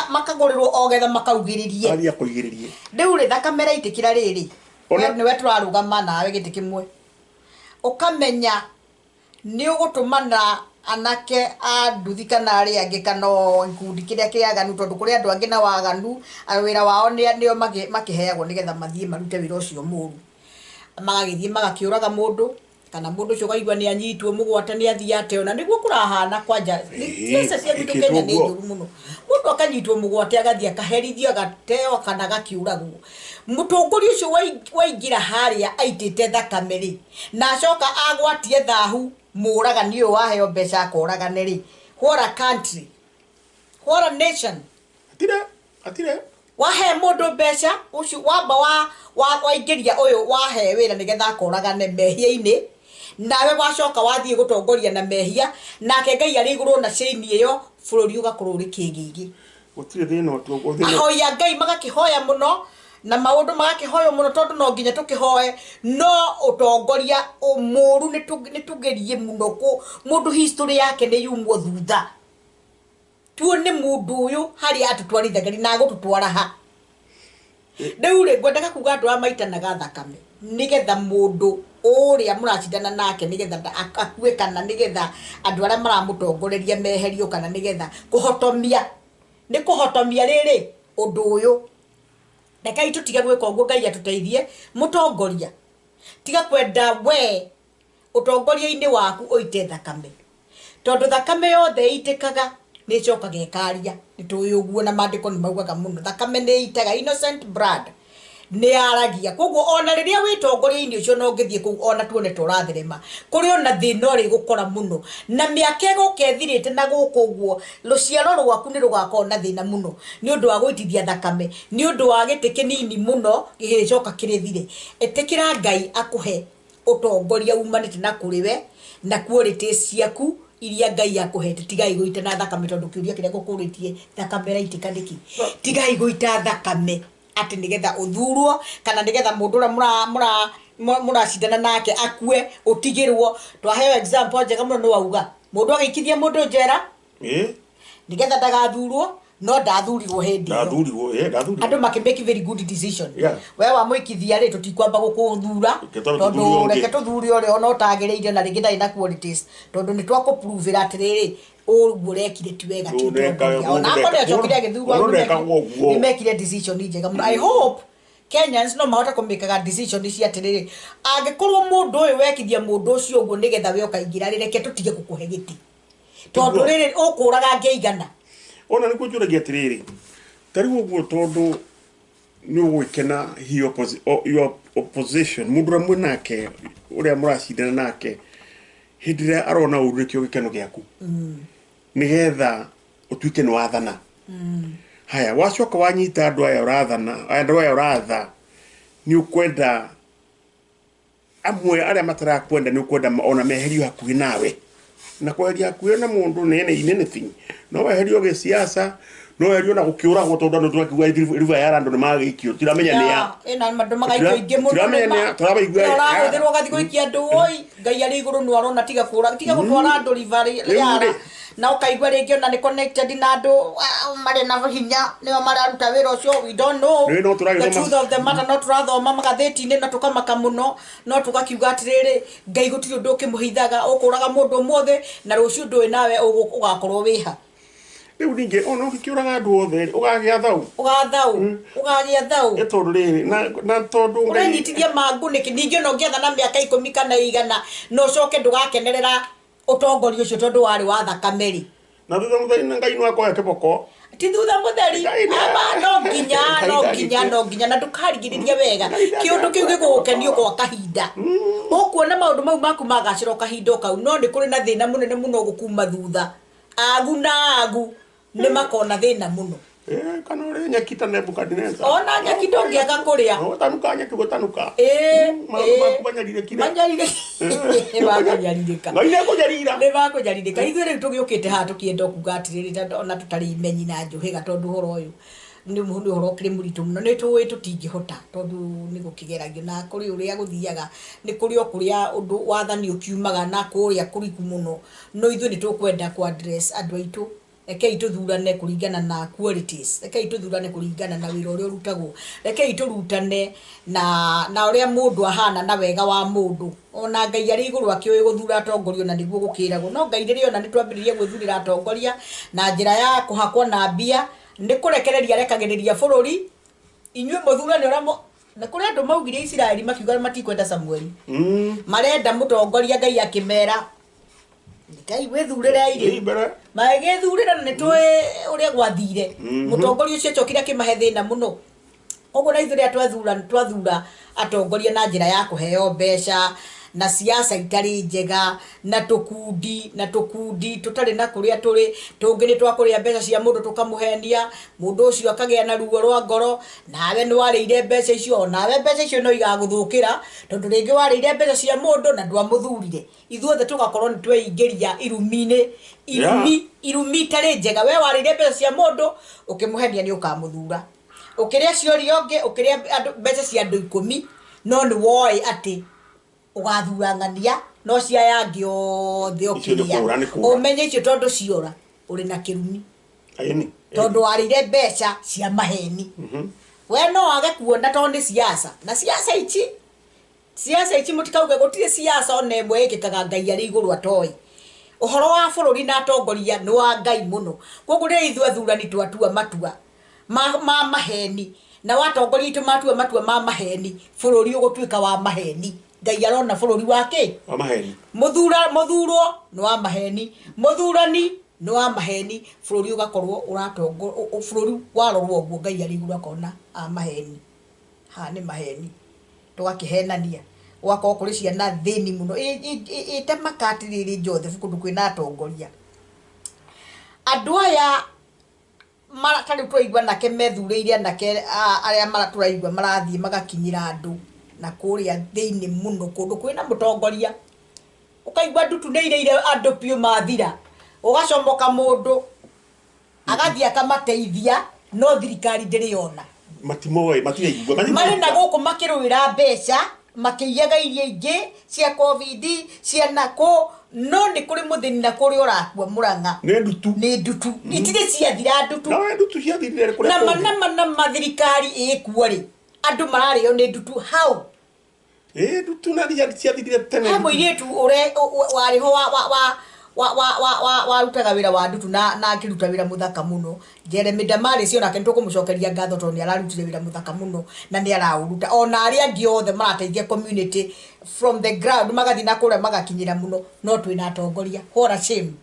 Makagũrĩrwo o getha makaugĩrĩrie.
Athiĩ akoigĩrĩrie.
Rĩu rĩ, thakame ĩraitĩkĩra rĩrĩ.
Ona-
We nĩwe tũrarũgama nawe gĩtĩ kĩmwe. Ũkamenya nĩ ũgũtũmana anake a nduthi kana arĩa angĩ kana o gĩkundi kĩrĩa kĩaganu, tondũ kũrĩ andũ angĩ na waganu, wĩra wao nĩo makĩheagwo nĩgetha mathiĩ marute wĩra ũcio mũru. Magagĩthiĩ magakĩũraga mũndũ, kana mũndũ ũcio ũkaigua nĩ anyitwo mũgwate nĩ athiĩ ateo, na nĩguo kũrahana kwanja. Ciaca cia gwitũ
Ĩkĩtwo
Kenya nĩ
ũguo.
njũru mũno. Mũndũ akanyitwo mũgwate agathiĩ akaherithio, agateo kana agakĩũragwo. Mũtongoria ũcio waingĩra harĩa aitĩte thakame rĩ, na acoka agwatie thahu mũragani ũyũ waheo mbeca akoragane rĩ, what a country, what a nation.
Atire, atire.
Wahe mũndũ mbeca ũcio wamba waingĩria ũyũ wahe wĩra nĩgetha akoragane mehia-inĩ, nawe wacoka wathiĩ gũtongoria na mehia, nake Ngai arĩ igũrũ na chain ĩyo, bũrũri ũgakorwo ũrĩ kĩgĩgĩ.
Gũtirĩ thĩna ũtuo, gũtirĩ thĩna.
Ahoi a Ngai magakĩhoya mũno Na maundu magakihoywo muno tondu no nginya tukihoe no utongoria muru ni tugerie muno ku mundu history yake ni yumwo thutha tuone mundu uyu hari atutwarithaga na agututwara ha. Riu ri ngwendaga kuga andu aya maitanaga thakame nigetha mundu uria muracindana nake nigetha akue kana nigetha andu aria maramutongoreria meherio kana nigetha kuhotomia ni kuhotomia riri undu uyu. Rekei tutige gwika uguo Ngai atuteithie. Mutongoria tiga kwenda we utongoria-ini waku uite thakame tondu thakame yothe itikaga ni icokaga ikaria. Ni tui uguo na maandiko ni maugaga muno thakame ni itaga innocent blood ni yaragia. Koguo ona riria witongoria-ini ucio no ngithie kuu ona tuone turatherema kuri ona thina uri gukora muno na miaka iguka ithirite na guku uguo ruciaro rwaku ni rugakorwo na thina muno ni undu wa guitithia thakame ni undu wa giti kinini muno gigicoka kirithire. Itikira Ngai akuhe utongoria umanite na kuri we na qualities ciaku iria Ngai akuhete. Tigai guita na thakame tondu kiuria kiria ngukuritie thakame raitika niki. Tigai guita thakame ati nigetha uthurwo kana nigetha mundu uria mura muracindana nake akue utigirwo. Twaheo example njega muno ni wauga mundu agiikithia mundu njera nigetha ndagathurwo no ndathurirwo hindi iyo
ndathurirwo ndathurirwo
andu maki make very good decision.
Yeah.
We wamuikithia ri tutikwamba gukuthura tondu reke tuthure uria ona utagiriire na ringi ndari na qualities tondu ni twakuprovera atiriri uguo urekire ti wega ti utongoria. Ona akorwo nĩacokire agĩthurwo nĩ mekire decision njega mũno. I hope Kenyans no mahota kũmĩkaga decision ici atiriri angĩkorwo mũndũ ũyũ wekithia mũndũ ũcio ũguo nĩgetha we ũkaingĩra rĩ reke tũtige gũkũhe gĩtĩ tondu rĩrĩ ũkũraga ngĩigana.
Ona nikuo njũragia atiriri ta rĩu ũguo tondu nĩ ũgwĩkena your opposition mũndũ ũrĩa mwĩ nake ũrĩa mũracindana nake hĩndĩ ĩrĩa arona ũru nĩkĩo gĩkeno gĩaku nĩgetha ũtuĩke nĩ wathana. Haya wacoka wanyita andũ aya ũrathana andũ aya ũratha nĩ ũkwenda amwe arĩa matarakwenda nĩ ũkwenda ona meherio hakuhĩ nawe na kweheria hakuhĩ na mũndũ nĩ anything no weherio gĩciaca no weherio na gũkĩũragwo tondũ andũ tũrakiuga river ya andũ nĩ magĩikio tiramenya nĩ ya
ĩna andũ magaikio aingĩ mũno
tiramenya nĩ ya tũrabaigua
ũrahũthĩrwo ũgathiĩ gũikia andũ oi Ngai arĩ igũrũ nĩ arona tiga kũra tiga gũtwara andũ river ya na ũkaigua rĩngĩ ona nĩ connected na andũ marĩ na hinya nĩo mararuta wĩra ũcio. We don't know the truth of the matter no tũrathoma magathĩti-inĩ na tũkamaka mũno no tũgakiuga atĩrĩrĩ Ngai gũtirĩ ũndũ ũkĩmũhithaga ũkũraga mũndũ ũmũthĩ na rũciũ ndũĩ nawe ũgakorwo wĩha.
Rĩu ningĩ ona ũngĩkĩũraga andũ othe ũgagĩa thau
ũgagĩa thau
ĩ tondũ rĩrĩ na tondũ Ngai
ũrenyitithia mangũ nĩkĩ ningĩ ona ũngĩathana mĩaka 10 kana 100 na ũcoke ndũgakenerera utongoria ucio tondu wari wa thakame ri
na thutha mutheri na Ngai no akoya kiboko
ti thutha mutheri ama no nginya na ndukarigiriria wega kiundu kiu gigugukenio gwa kahinda ukuona maundu mau maku magacira kahinda kau no ni kuri na thina munene muno gukuma thutha agu na agu ni makona thina muno
kana uri nyeki ta Nebukadneza
ona nyeki ndũngĩaga kũrĩa
tanuka nyeki gũtanuka maku
manyarirĩka nĩmakũnyarirĩka
Ngai nĩekũnyarira
nĩmakũnyarirĩka. Ithuĩ rĩu tũgĩũkĩte haha tũkĩenda kuga atĩrĩrĩ ona tũtarĩ imenyi na njũhĩga tondũ ũhoro ũyũ nĩ ũhoro ũkĩrĩ mũritũ mũno nĩ tũĩ tũtingĩhota tondũ nĩ gũkĩgeragio na kũrĩ ũrĩa gũthiaga nĩ kũrĩ o kũrĩa ũndũ wathani ũkiumaga na kũrĩa kũriku mũno no ithuĩ nĩ tũkwenda kũ address andũ aitũ. Rekei tũthurane kũringana na qualities, rekei tũthurane kũringana na wĩra ũrĩa ũrutagwo, rekei tũrutane na ũrĩa mũndũ ahana na wega wa mũndũ. Ona Ngai arĩ igũrũ akĩũĩ gũthura atongoria ona nĩguo gũkĩragwo no Ngai rĩrĩa ona nĩtwambĩrĩria gwĩthurĩra atongoria na njĩra ya kũhakwo na mbia nĩ kũrekereria arekagĩrĩria bũrũri inyuĩ mũthurane ũrĩa na kũrĩ andũ maugire Isiraeli makiuga matikwenda Samueli marenda mũtongoria Ngai akĩmera Ngai wĩthurĩre irĩ magĩthurĩra na nĩtũĩ ũrĩa gwathire mũtongoria ũcio acokire akĩmahe thĩna mũno. Ũguo na ithuĩ rĩrĩa twathura atongoria na njĩra ya kũheo mbeca na siasa itarĩ njega na tũkundi tũtarĩ na kũrĩa tũrĩ tũngĩ nĩ twakũrĩa mbeca cia mũndũ tũkamũhenia mũndũ ũcio akagĩa na ruo rwa ngoro nawe nĩ warĩire mbeca icio onawe mbeca icio no igagũthũkĩra tondũ rĩngĩ warĩire mbeca cia mũndũ na ndwamũthurire. Ithuothe tũgakorwo nĩ tweingĩria irumi-inĩ irumi itarĩ njega we warĩire mbeca cia mũndũ ũkĩmũhenia nĩ ũkamũthura Ũkĩrĩa cia ũrĩa ũngĩ, ũkĩrĩa andũ mbeca cia andũ 10, no nĩ woĩ atĩ ũgathura ng'ania, no cia aya angĩ othe
Icio nĩ
ũkĩrĩa.
kũũra, nĩ kũũra.
Ũmenye icio tondũ ciora ũrĩ na kĩrumi.
Ĩni.
Tondũ warĩire mbeca cia maheni. We no wage kuona tondũ nĩ siasa, na siasa ici mũtikauge gũtirĩ siasa ona ĩmwe ĩkĩkaga Ngai arĩ igũrũ atoĩ. Ũhoro wa bũrũri na atongoria nĩ wa Ngai mũno. Koguo rĩrĩa ithuĩ athurani twatua matua ma maheni, na watongoria itũ matua matua ma maheni, bũrũri ũgũtuĩka wa maheni. Ngai arona bũrũri wa kĩ?
Wa maheni.
Mũthura, mũthurwo nĩ wa maheni, mũthurani nĩ wa maheni, bũrũri ũgakorwo ũratongo bũrũri warorwo ũguo Ngai arĩ igũrũ akona a maheni. Haha nĩ maheni, tũgakĩhenania, gũgakorwo kũrĩ ciana thĩni mũno. Ĩtemaka atĩrĩrĩ Joseph, kũndũ kwĩna atongoria andũ aya mara ta rĩu tũraigua anake methurĩire anake arĩa tũraigua marathiĩ magakinyĩra andũ na kũrĩa thĩinĩ mũno, kũndũ kwĩna mũtongoria ũkaigua ndutu nĩ irĩire andũ biũ mathira, ũgacomoka mũndũ agathiĩ akamateithia, no thirikari ndĩrĩ ona.
Matimoĩ, matiraigua.
Marĩ na gũkũ makĩrũĩra mbeca, makĩiyaga irio ingĩ cia COVID cia nakũ, no nĩ kũrĩ mũthĩni na kũrĩa ũrakua Mũrang'a.
Nĩ ndutu.
Nĩ ndutu itirĩ ciathira ndutu.
Na we ndutu ciathirire kũrĩa
nama
kũngĩ.
Nama thirikari ĩkuo rĩ, andũ mararĩo nĩ ndutu hau.
Ĩ ndutu na ciathirire tene.
He mũirĩtu ũre warĩho wa wa wa wa wa warutaga wĩra wa ndutu na akĩruta wĩra mũthaka mũno, Jeremy Damaris, onake nĩ tũkũmũcokeria ngatho tondũ nĩ ararutire wĩra mũthaka mũno na nĩ araũruta. Ona arĩa angĩ othe marateithia community from the ground, magathiĩ na kũrĩa magakinyĩra mũno, no twĩna atongoria. What a shame,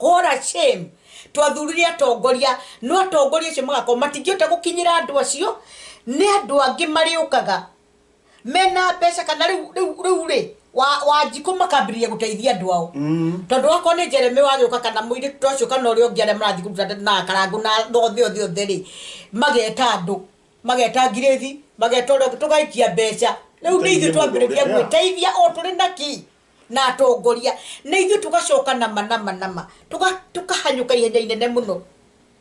what a shame. Twathurire atongoria, no atongoria acio magakorwo matingĩhota gũkinyĩra andũ acio. Nĩ andũ angĩ marĩũkaga mena mbeca kana rĩu rĩ Wanjikũ makambĩrĩria gũteithia andũ ao, tondũ wakorwo nĩ Jeremy wagĩũka kana mũirĩtu ta ũcio kana ũrĩa ũngĩ, arĩa marathiĩ kũruta na Karangũ na othe othe othe rĩ, mageta andũ, mageta ngirĩthi, mageta ũrĩa ũngĩ, tũgaikia mbeca. Rĩu nĩ ithuĩ twambĩrĩria gwĩteithia o tũrĩ na kĩ na atongoria, na ithuĩ tũgacoka nama nama nama tũkahanyũka ihenya inene mũno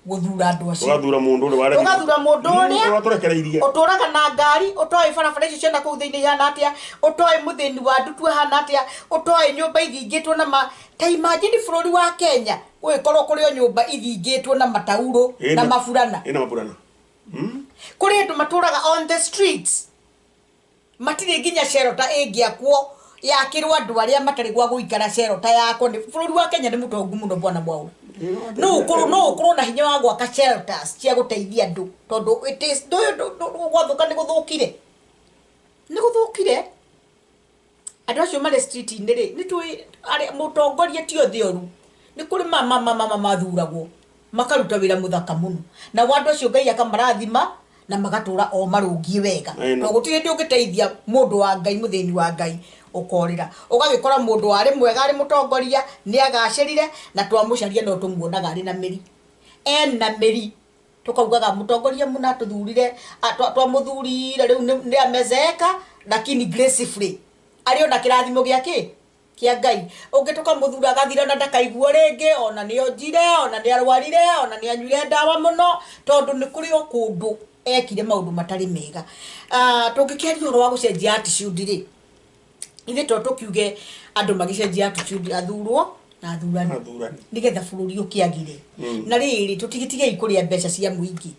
gũthura andũ acio.
Tũgathura mũndũ ũrĩa waremire.
Tũgathura mũndũ ũrĩa
Ũrĩa tũrekereirie.
Ũtũraga na ngari, ũtoĩ barabara icio ciana kũu thĩinĩ ihana atĩa, ũtoĩ mũthĩni wa ndutu ahana atĩa, ũtoĩ nyũmba ithingĩtwo na ma ta imagine bũrũri wa Kenya gũgĩkorwo kũrĩ o nyũmba ithingĩtwo na mataurũ na maburana.
Ĩna maburana.
Kũrĩ andũ matũraga on the streets, matirĩ nginya shelter ĩngĩakwo yakĩrwo andũ arĩa matarĩ gwa gũikara, shelter yakwo. Nĩ bũrũri wa Kenya nĩ mũtongu mũno, bwana Mwaura. No ũkorwo na hinya wa gwaka shelters cia gũteithia andũ, tondũ it is gwathũka nĩ gũthũkire, nĩ gũthũkire. Andũ acio marĩ street-inĩ rĩ, nĩ tũĩ arĩa mũtongoria ti othe oru, nĩ kũrĩ mama mathuragwo makaruta wĩra mũthaka mũno, nao andũ acio Ngai akamarathima na magatũra o marũngiĩ wega.
Ĩno.
To gũtirĩ hĩndĩ ũngĩteithia mũndũ wa Ngai, mũthĩni wa Ngai, ũkorĩra ũgagĩkora mũndũ warĩ mwega arĩ mũtongoria nĩ agacĩrire, na twamũcaria no tũmuonaga arĩ na mĩri, ena mĩri, tukaugaga mũtongoria mũna tũthurire, twamũthurire, rĩu nĩ amezeeka, lakini gracefully arĩ ona kĩrathimo gĩa kĩ kĩa Ngai. Ũngĩ tũkamũthura agathira na ndakaiguo rĩngĩ, ona nĩ onjire, ona nĩ arwarire, ona nĩ anyuire ndawa mũno, tondũ nĩ kũrĩ o kũndũ ekire maũndũ matarĩ mega. Tũngĩkĩaria ũhoro wa gũcenjia attitude rĩ, ithuĩ to tũkiuge andũ magĩcenjia attitude, athurwo na athurani,
Athurani.
Nĩgetha bũrũri ũkĩagire. Na rĩrĩ, tũtigitigei kũrĩa mbeca cia mũingĩ.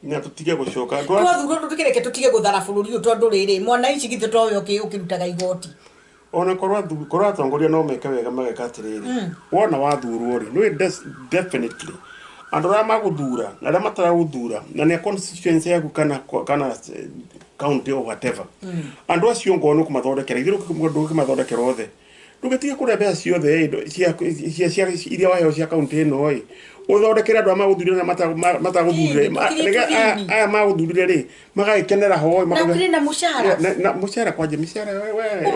Na tũtige gũcoka.
Twathurwo tũtikĩreke tũtige gũthara bũrũri ũyũ, tondũ rĩrĩ, mwananchi githĩ towe ũkĩrutaga igoti?
Ona korwo atongoria no meke wega, mageka atĩrĩrĩ, wona wathurwo rĩ, nĩ definitely andũ arĩa magũthura na arĩa mataragũthura na nĩ a constituency yaku kana county or whatever, andũ acio ngorwo nĩ ũkũmathondekera, ithuĩ ndũgĩkĩmathondekera othe. Ndũgĩtige kũrĩa mbeca ciothe ĩ, cia iria waheo cia county ĩno ĩ, ũthondekere andũ arĩa magũthurire na matagũthurire.
Ĩĩ, tũkĩrĩ tũnini.
Aya magũthurire rĩ, magagĩkenera ho.
Na ũkĩrĩ na mũcara.
Na mũcara kwanja, mĩcara we.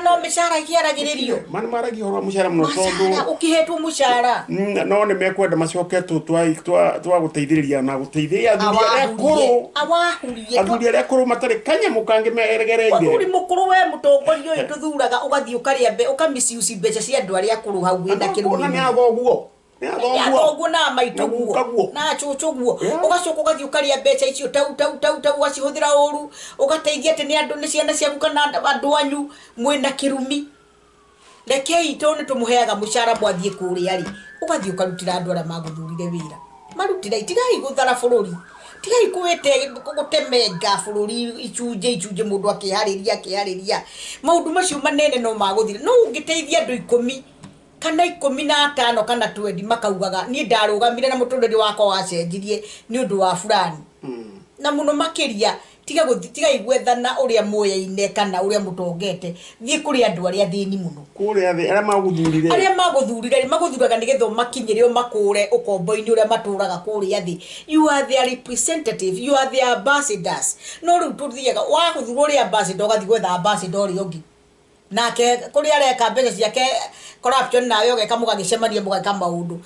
No mĩcara ĩkĩaragĩrĩrio.
Mani maragia ũhoro wa mũcara mũno tondũ
Mũcara, ũkĩhetwo mũcara.
No nĩ mekwenda macoke tũ twa gũteithĩrĩria na gũteithĩrĩria athuri arĩa akũrũ.
Awahurie.
Athuri arĩa akũrũ matarĩ kanyamũ kangĩ
Mũthuri
meregereire.
Mũkũrũ, we mũtongoria ũyũ tũthuraga, ũgathiĩ ũkarĩa ũkamisiuci mbeca cia andũ arĩa akũrũ hau wĩna
Na nĩ
kĩrumi.
athoguo.
Nĩ athoguo na maitũguo na cũcũguo ũgacoka ũgathiĩ ũkarĩa mbeca icio tau tau tau tau ũgacihũthĩra ũru ũgateithia atĩ nĩ andũ nĩ ciana ciaku kana andũ anyu mwĩna kĩrumi. Rekei tondũ nĩ tũmũheaga mũcara mwathiĩ kũrĩa rĩ ũgathiĩ ũkarutĩra andũ arĩa magũthurire wĩra marutĩra tigai gũthara bũrũri tigai kwĩte gũtemenga bũrũri icunjĩ icunjĩ mũndũ akĩharĩria maũndũ macio manene no magũthira no ũngĩteithia andũ 10 kana 15 kana 20 makaugaga niĩ ndarũgamire na mũtũrĩre wakwa wacenjirie nĩ ũndũ wa fulani na mũno makĩria tiga igwethana ũrĩa muoyaine kana ũrĩa mũtongete thiĩ kũrĩ andũ arĩa athĩni mũno
kũrĩa thĩ arĩa
magũthurire magũthuraga nĩgetha ũmakinyĩre ũmakũre ũkombo-inĩ ũrĩa matũraga kũrĩa thĩ. You are their representative, you are their ambassadors. No rĩu tũthiaga wagũthurwo ũrĩ ambassador ũgathiĩ gwetha ambassador ũrĩa ũngĩ nake kũrĩa areka mbeca ciake corruption nawe ũgeka mũgagĩcemania mũgeka maũndũ.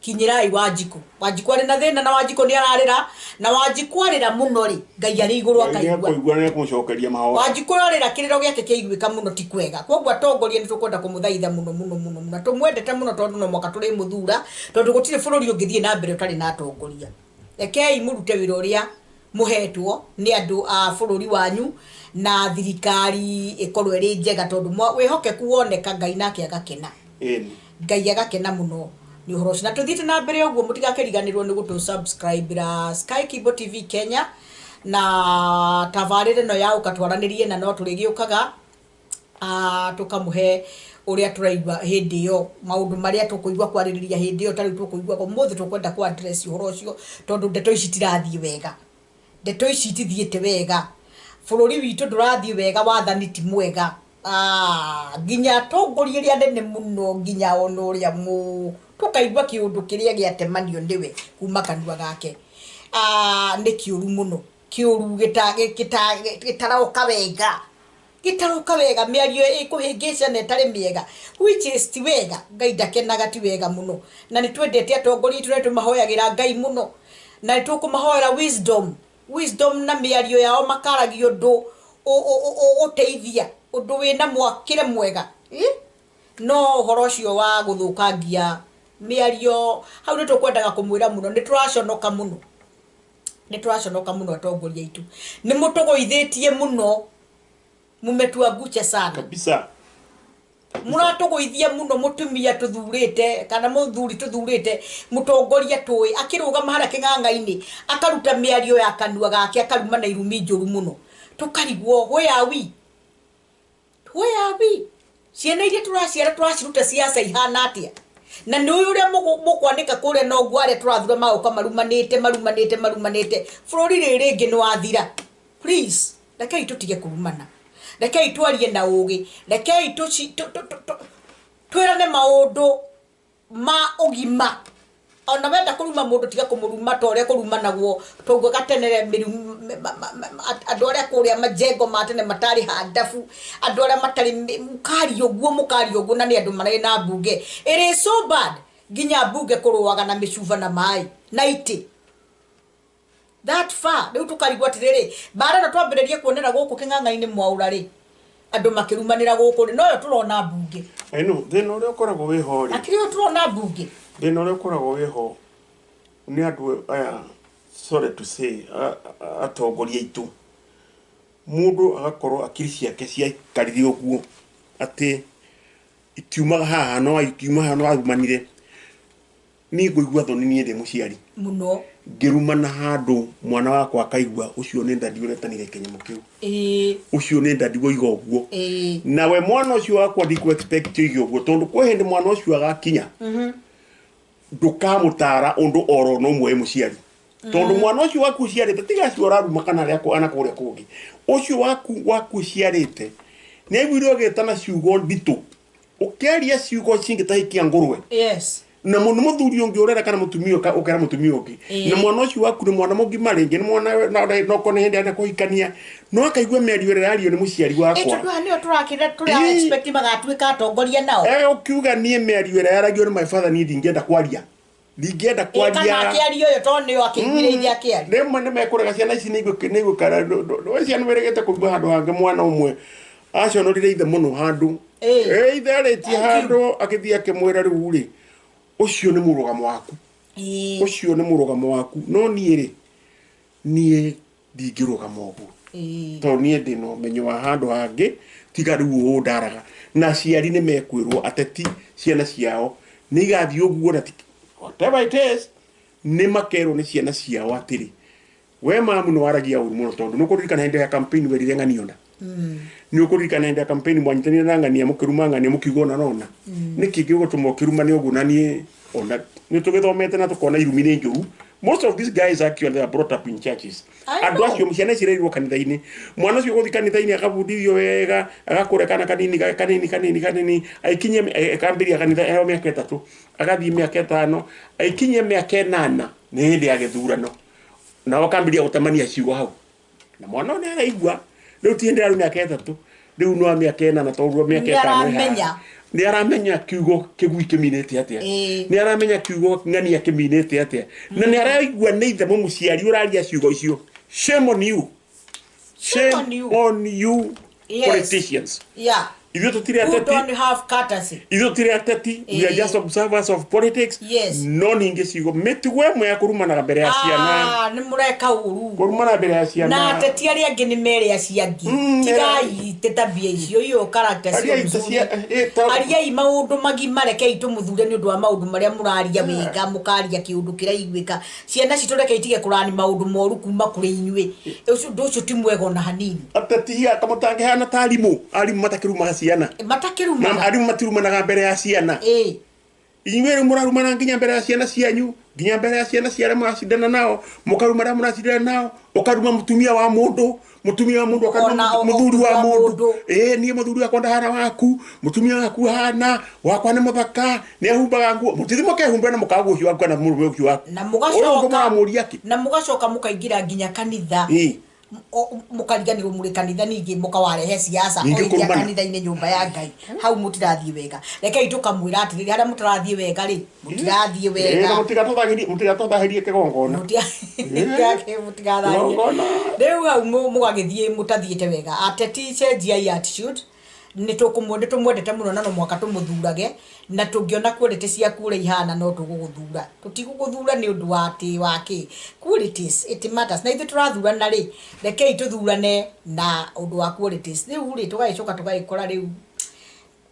Kinyirai Wanjikũ. Wanjikũ arĩ na thĩna na Wanjikũ nĩ ararĩra na Wanjikũ arĩra mũno rĩ Ngai arĩ igũrũ akaigua
nĩekũmũcokeria mahoya.
Wanjikũ ararĩra kĩrĩro gĩake kĩaiguĩka mũno ti kwega. Koguo atongoria nĩ tũkwenda kũmũthaitha mũno mũno mũno mũno tũmwendete mũno tondũ no mwaka tũrĩmũthura tondũ gũtirĩ bũrũri ũngĩthiĩ na mbere ũtarĩ na atongoria. Rekei mũrute wĩra ũrĩa mũhetwo nĩ andũ a bũrũri wanyu na thirikari ĩkorwo ĩrĩ njega tondũ wĩhokeku woneka Ngai nake agakena. Ngai agakena mũno nĩ ũhoro ũcio. Na tũthiĩte na mbere ũguo mũtigakĩriganĩrwo nĩ gũtũ subscribe ra Sky Kibo TV Kenya na tabarĩra ĩno ya ũkatwaranĩrie na no tũrĩgĩũkaga tũkamũhe ũrĩa tũraigua hĩndĩ ĩyo maũndũ marĩa tũkũigua kwarĩrĩria hĩndĩ ĩyo ta rĩu tũkũigua ũmũthĩ tũkwenda kũ address ũhoro ũcio tondũ ndeto ici itirathiĩ wega. Ndeto ici itithiĩte wega. Bũrũri witũ ndũrathiĩ wega wathani ti mwega. Nginya atongoria arĩa anene mũno nginya ona ũrĩa tũkaigua kĩũndũ kĩrĩa gĩatemanio nĩwe kuma kanua gake nĩ kĩũru mũno kĩũru gĩtaroka wega gĩtaroka wega mĩario ĩkũhĩngĩca na ĩtarĩ mĩega which is ti wega. Ngai ndakenaga ti wega mũno na nĩ twendete atongoria aitũ na tũmahoyagĩra Ngai mũno na nĩ tũkũmahoera wisdom na mĩario yao makaragia ũndũ ũgũteithia ũndũ wĩna mwakĩre mwega. No ũhoro ũcio wa gũthũkangia mĩario hau nĩ tũkwendaga kũmwĩra mũno nĩ tũraconoka mũno nĩ tũraconoka mũno atongoria aitũ nĩ mũtũgũithĩtie mũno mumetuangucha sana
kabisa
mũratũgũithia mũno mũtumia tũthurĩte kana mũthuri tũthurĩte mũtongoria tũĩ akĩrũgama harĩa kĩng'ang'a-inĩ akaruta mĩario ya kanua gake akaruma na irumi njũru mũno tũkarigwo where are we where are we ciana iria tũraciara tũraciruta ciaca ihana atĩa na nĩ ũyũ ũrĩa mũkwanĩka kũrĩa noguo arĩa tũrathura magoka marumanĩte marumanĩte marumanĩte bũrũri rĩrĩ rĩngĩ nĩ wathira. Please rekei tũtige kũrumana rekei twarie na ũgĩ rekei twĩrane maũndũ ma ũgima ona wenda kũruma mũndũ tiga kũmũruma ta ũrĩa kũrumanagwo taugaga tene andũ arĩa kũrĩa majengo ma tene matarĩ handabu andũ arĩa matarĩ mũkaria ũguo na nĩ andũ marĩ na mbunge. It is so bad nginya mbunge kũrũaga na mĩcuba na maĩ na itĩ that far. Rĩu tũkarigwo atĩrĩrĩ mbara ĩno twambĩrĩrie kuonera gũkũ kĩng'ang'a-inĩ mwaũra rĩ andũ makĩrumanĩra gũkũ rĩ noyo tũrona mbunge.
Ĩno thĩna ũrĩa ũkoragwo wĩho rĩ
akĩrĩ ũyũ tũrona mbunge
thĩna ũrĩa ũkoragwo wĩho nĩ andũ aya sorry to say atongoria aitũ mũndũ agakorwo akiri ciake ciaikarire ũguo atĩ itiumaga haha no ikiuma haha no arumanire. Niĩ ngũigua thoni niĩ ndĩ mũciari
mũno
ngĩrumana handũ mwana wakwa akaigua ũcio nĩ ndadi ũretanire kĩnyamũ kĩu ũcio nĩ ndadi woiga ũguo nawe mwana ũcio wakwa ndikũ expect oige ũguo tondũ kwĩ hĩndĩ mwana ũcio agakinya ndũkamũtara ũndũ oro no ũmwe wĩ mũciari tondũ mwana ũcio waku ũciarĩte tiga acio ũraruma kana arĩa ana kũrĩa kũngĩ ũcio waku ũciarĩte nĩ aiguire ũgĩtana ciugo nditũ ũkĩaria ciugo cingĩtahikia ngũrwe.
Yes.
Na mũndũ mũthuri ũngĩ ũrera kana mũtumia ũkera mũtumia ũngĩ na mwana ũcio waku nĩ mwana mũgima rĩngĩ nĩ mwana no kone hĩndĩ arenda kũhikania no akaigua mĩario ĩrĩa ĩrario nĩ mũciari wakwa
tondũ haha nĩyo tũrakĩra tũra expect magatuĩka atongoria nao
ũkiuga niĩ mĩario ĩrĩa yaragio nĩ my father niĩ ndingĩenda kwaria
kana akĩaria ũyũ tondũ nĩyo akĩiguire ithe akĩaria
rĩmwe nĩ mekũrega ciana ici nĩ igũikara ciana wĩrĩgĩte kũigua handũ hangĩ mwana ũmwe aconorire ithe mũno handũ ithe arĩtie handũ akĩthiĩ akĩmwĩra rĩu rĩ Ũcio nĩ mũrũgamo waku. Ũcio nĩ mũrũgamo waku. No niĩ rĩ, niĩ ndingĩrũgama ũguo. Tondũ niĩ ndĩna ũmenyo wa handũ hangĩ tiga rĩu ũũ ndaraga. Na aciari nĩ mekwĩrwo ateti ciana ciao nĩ igathiĩ ũguo na whatever it is, nĩ makerwo nĩ ciana ciao atĩrĩ, we mamu nĩ waragia ũru mũno tondũ nĩ ũkũririkana hĩndĩ ya campaign werire ng'ania ona. Nĩ ũkũririkana hĩndĩ ya campaign mwanyitanire na ng'ania mũkĩruma ng'ania mũkiuga ona nona. Nĩkĩ gĩgũtũma ũkĩruma nĩ ũguo na niĩ ona nĩ tũgĩthomete na tũkona irumi nĩ njũru. Most of these guys actually are brought up in churches. Andũ acio ciana ici irerirwo kanitha-inĩ. Mwana ũcio gũthiĩ kanitha-inĩ agabundithio wega, agakũra kana kanini kanini kanini kanini, aikinyie akambĩrĩria kanitha eo mĩaka 3, agathiĩ mĩaka 5, aikinyie mĩaka 8 nĩ hĩndĩ ya gĩthurano. Nao akambĩrĩria gũtemania ciugo hau. Na mwana ũyũ nĩ araigua, rĩu ti hĩndĩ ya mĩaka 3, rĩu no mĩaka 8 tondũ mĩaka 5
Nĩ
Nĩ aramenya kiugo kĩgui kĩminĩte atĩa. Nĩ aramenya kiugo ng'ania kĩminĩte atĩa. Na nĩ araigua nĩ ithe mũmũciari ũraria ciugo icio. Shame on you.
Shame on you.
On you politicians.
Yeah.
Ithuĩ tũtirĩ
Who
ateti.
don't have courtesy.
Ithuĩ tũtirĩ ateti. We are just observers of politics.
Yes.
No ningĩ ciugo mĩtugo ĩmwe ya kũrumanaga mbere ya ciana.
Nĩ mũreka ũru.
Kũrumana mbere ya ciana.
Na ateti arĩa angĩ nĩ mere acio angĩ. Tigai te tabia icio, iyo character cio
Ariai ta
nzuri.
cia
Ariai maũndũ magima, rekei tũmũthure nĩ ũndũ wa maũndũ marĩa mũraria wega, mũkaria kĩũndũ kĩraiguĩka. Ciana citũ rekei itige kũrani maũndũ moru kuma kũrĩ inyuĩ. Ũcio ũndũ ũcio ti mwega ona hanini.
Ateti aya kamũtangĩhana ta arimũ, arimũ matakĩrumaga ciana.
Matakĩrumaga.
Na arimũ matirumanaga mbere ya ciana. Inyuĩ rĩu mũrarumana nginya mbere ya ciana cianyu, nginya mbere ya ciana cia arĩa mũracindana nao, mũkaruma arĩa mũracindana nao, ũkaruma mũtumia wa mũndũ, mũtumia wa mũndũ akaruma mũthuri wa mũndũ. Niĩ mũthuri wakwa ndahana waku, mũtumia waku ahana, wakwa nĩ mũthaka, nĩ ahumbaga nguo. Mũtithi mũkehumbĩra na mũkaga ũcio waku kana mũrũme ũcio waku.
Na
Ũyũ
mũgacoka
ũngĩ mũramũria kĩ?
Na mũgacoka mũkaingĩra nginya kanitha. Mũkariganĩrwo mũrĩ kanitha ningĩ mũkawarehe siasa
Ningĩ
o iria
kũrumana.
kanitha-inĩ nyũmba ya Ngai. Hau mũtirathiĩ wega. Rekei tũkamwĩra atĩrĩrĩ, harĩa mũtarathiĩ wega rĩ, mũtirathiĩ wega.
Na mũtigatũthahĩrie kĩgongona.
Mũtigatharie.
Kĩgongona.
Rĩu hau mũgagĩthiĩ mũtathiĩte wega. Ateti cenjiai attitude. Nĩ tũmwendete mũno na no mũhaka tũmũthurage, na tũngĩona quality ciaku ũrĩa ihana no tũgũgũthura. Tũtigũgũthura nĩ ũndũ wa atĩ wa kĩ. Qualities, it matters. Na ithuĩ tũrathurana rĩ, rekei tũthurane na ũndũ wa qualities. Rĩu rĩ, tũgagĩcoka tũgagĩkora rĩu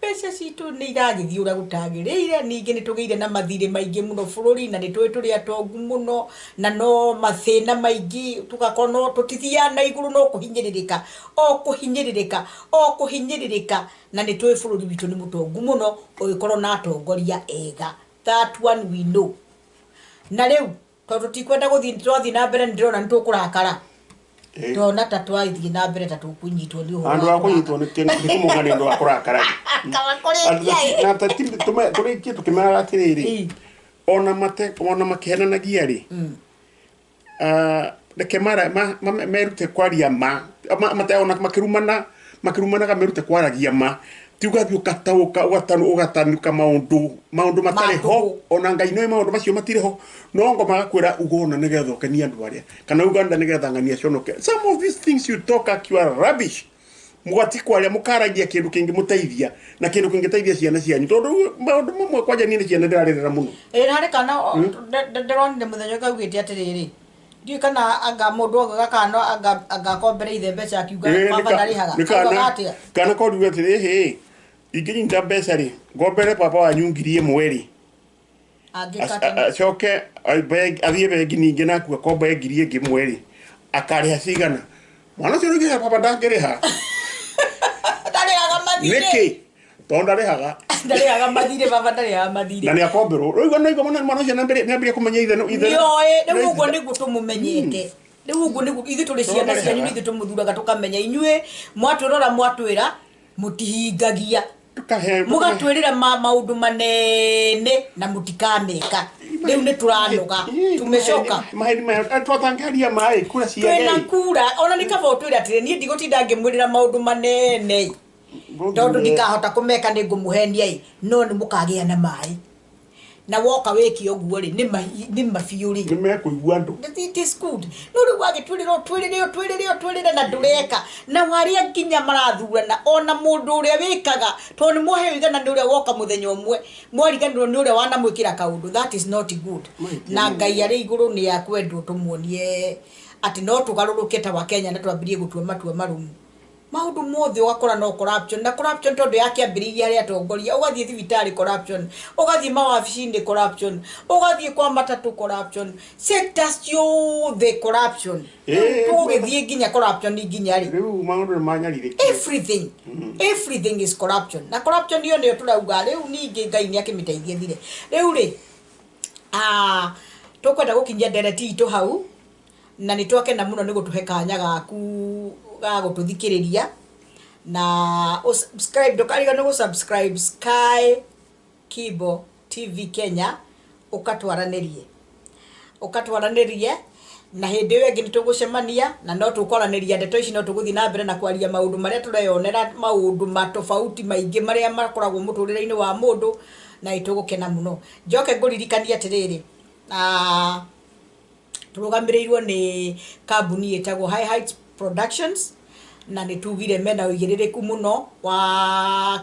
mbeca citũ nĩ iragĩthiĩ ũrĩa gũtagĩrĩire. Ningĩ nĩ tũgĩire na mathirĩ maingĩ mũno bũrũri, na nĩ tũĩ tũrĩ atongu mũno, na no mathĩna maingĩ, tũgakorwo no tũtithiaga na igũrũ, no kũhinyĩrĩrĩka, o kũhinyĩrĩrĩka, o kũhinyĩrĩrĩka. Na nĩ tũĩ bũrũri witũ nĩ mũtongu mũno, ũgĩkorwo na atongoria ega. That one we know. Na rĩu tondũ tũtikwenda gũthiĩ, twathiĩ na mbere nĩ ndĩrona nĩ tũkũrakara. Ndona ta twathiĩ na mbere ta tũkũnyitwo nĩ ũhoro
Andũ
wa
a kũnyitwo nĩ kũmũga nĩ ũndũ wa kũrakara.
Kaba kũrĩkia ĩ.
Na tũrĩkie tũkĩmeraga atĩrĩrĩ, ona mate, ona makĩhenanagia rĩ, reke merute kwaria ma, mate ona makĩrumana, makĩrumanaga merute kwaragia ma. Ti ũgathiĩ ũkataũka, ũgatanuka maũndũ matarĩ ho, ona Ngai nĩoĩ maũndũ macio matirĩ ho, no ngo magakwĩra uga ũna nĩgetha ũkenie andũ arĩa, kana uga ũna nĩgetha ng'ania conoke. Some of these things you talk are you are rubbish. Mũgati kwaria mũkaragia kĩndũ kĩngĩmũteithia na kĩndũ kĩngĩteithia ciana cianyu, tondũ maũndũ mamwe kwanja niĩ nĩ ciana ndĩrarĩrĩra mũno.
Na harĩ kana, ndĩronire mũthenya ũngĩ augĩte atĩrĩrĩ, ndiũĩ kana anga mũndũ augaga kana no anga akombere ithe mbeca akiuga baba ndarĩhaga. Augaga atĩa?
Kana koriuga atĩrĩ, hĩ, ingĩnyita mbeca rĩ, ngombere baba wanyu ngiri ĩmwe rĩ.
Angĩka
Acoke athiĩ bengi ningĩ na akue akombe ngiri ĩngĩ ĩmwe rĩ, akarĩha cigana? Mwana ũcio rĩngĩ baba ndangĩrĩha.
Ndarĩhaga mathirĩ.
Nĩkĩ? Tondũ ndarĩhaga.
Ndarĩhaga mathirĩ, baba ndarĩhaga mathirĩ.
Na nĩakomberwo. Rĩu no igua mwana ũcio nĩambĩrĩria kũmenya ithe ithe.
Nĩoĩ, rĩu ũguo nĩguo tũmũmenyete. Rĩu ũguo nĩguo ithuĩ tũrĩ ciana
Tondũ
cianyu,
ndarĩhaga.
ithuĩ tũmũthuraga tũkamenya inyuĩ mwatũrora mwatwĩra mũtihingagia. Mũgatwĩrĩra maũndũ manene na mũtikameka. Rĩu nĩ tũranoga, tumecoka.
Maheni maya, twatangĩaria maĩ, kura cia
Twĩna
Ngai.
kura, ona nĩ kaba ũtwĩre atĩrĩ, niĩ ndigũtinda ngĩmwĩrĩra maũndũ manene. Tondũ ndikahota kũmeka nĩ ngũmũhenia ĩ, no nĩ mũkagĩa na maĩ. Na woka wĩke ũguo rĩ, nĩ ma biũ rĩ.
Nĩ mekũigua andũ.
It is good. No rĩu wagĩtwĩrĩra ũtwĩrĩre ũtwĩrĩre ũtwĩrĩre na ndũreka, na arĩa nginya marathurana, ona mũndũ ũrĩa wĩkaga, tondũ nĩ mwaheo igana nĩ ũrĩa woka mũthenya ũmwe, mwariganĩrwo nĩ ũrĩa wanamwĩkĩra kaũndũ. That is not good. Na Ngai arĩ igũrũ nĩ akwendwo tũmuonie atĩ no tũgarũrũke ta wa Kenya na twambĩrie gũtua matua marũmu. Maũndũ mothe ũgakora no corruption na corruption, tondũ yakĩambĩrĩirie harĩ atongoria. Ũgathiĩ thibitarĩ, corruption; ũgathiĩ mawabici-inĩ, corruption; ũgathiĩ kwa matatũ, corruption; sectors ciothe, corruption. Tũgũgĩthiĩ nginya corruption nginya rĩ?
Rĩu maũndũ nĩ manyarirĩkire.
Everything is corruption, na corruption iyo nĩyo tũrauga rĩu. Ningĩ Ngai nĩ akĩmĩteithie thire. Rĩu rĩ, tũkwenda gũkinyia ndereti itũ hau, na nĩ twakena mũno nĩ gũtũhe kanya gaku ga gũtũthikĩrĩria na subscribe. Ndũkariganĩrwo gũ subscribe Sky Kibo TV Kenya, ũkatwaranĩrie ũkatwaranĩrie, na hĩndĩ ĩyo ĩngĩ nĩ tũgũcemania na no tũkwaranĩria ndeto ici, no tũgũthiĩ na mbere na kwaria maũndũ marĩa tũreyonera, maũndũ matofauti maingĩ marĩa makoragwo mũtũrĩre-inĩ wa mũndũ, na nĩ tũgũkena mũno. Njoke ngũririkanie atĩrĩrĩ, tũrũgamĩrĩirwo nĩ kambuni ĩtagwo High Heights Productions, na nĩ tugire mena ũigĩrĩrĩku mũno wa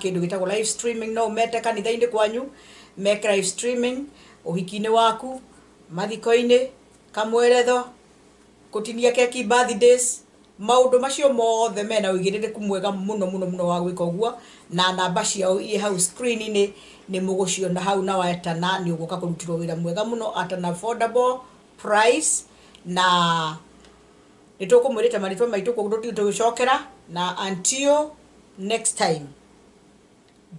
kĩndũ gĩtagwo live streaming. No ũmete kanitha-inĩ kwanyu meke live streaming, ũhiki-inĩ waku, mathiko-inĩ, kamweretho, gũtinia keki, birthdays, maũndũ macio mothe mena ũigĩrĩrĩku mwega mũno mũno mũno wa gwĩka ũguo. Na namba ciao irĩ hau screen-inĩ, nĩ mũgũciona hau, na wetana nĩ ũgũka kũrutĩrwo wĩra mwega mũno at an affordable price. Na nĩ tũkũmwĩrĩte marĩtwa maitũ, koguo tũtige tũgĩcokera. Na until next time,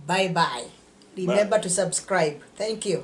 bye bye. Remember to subscribe. Thank you.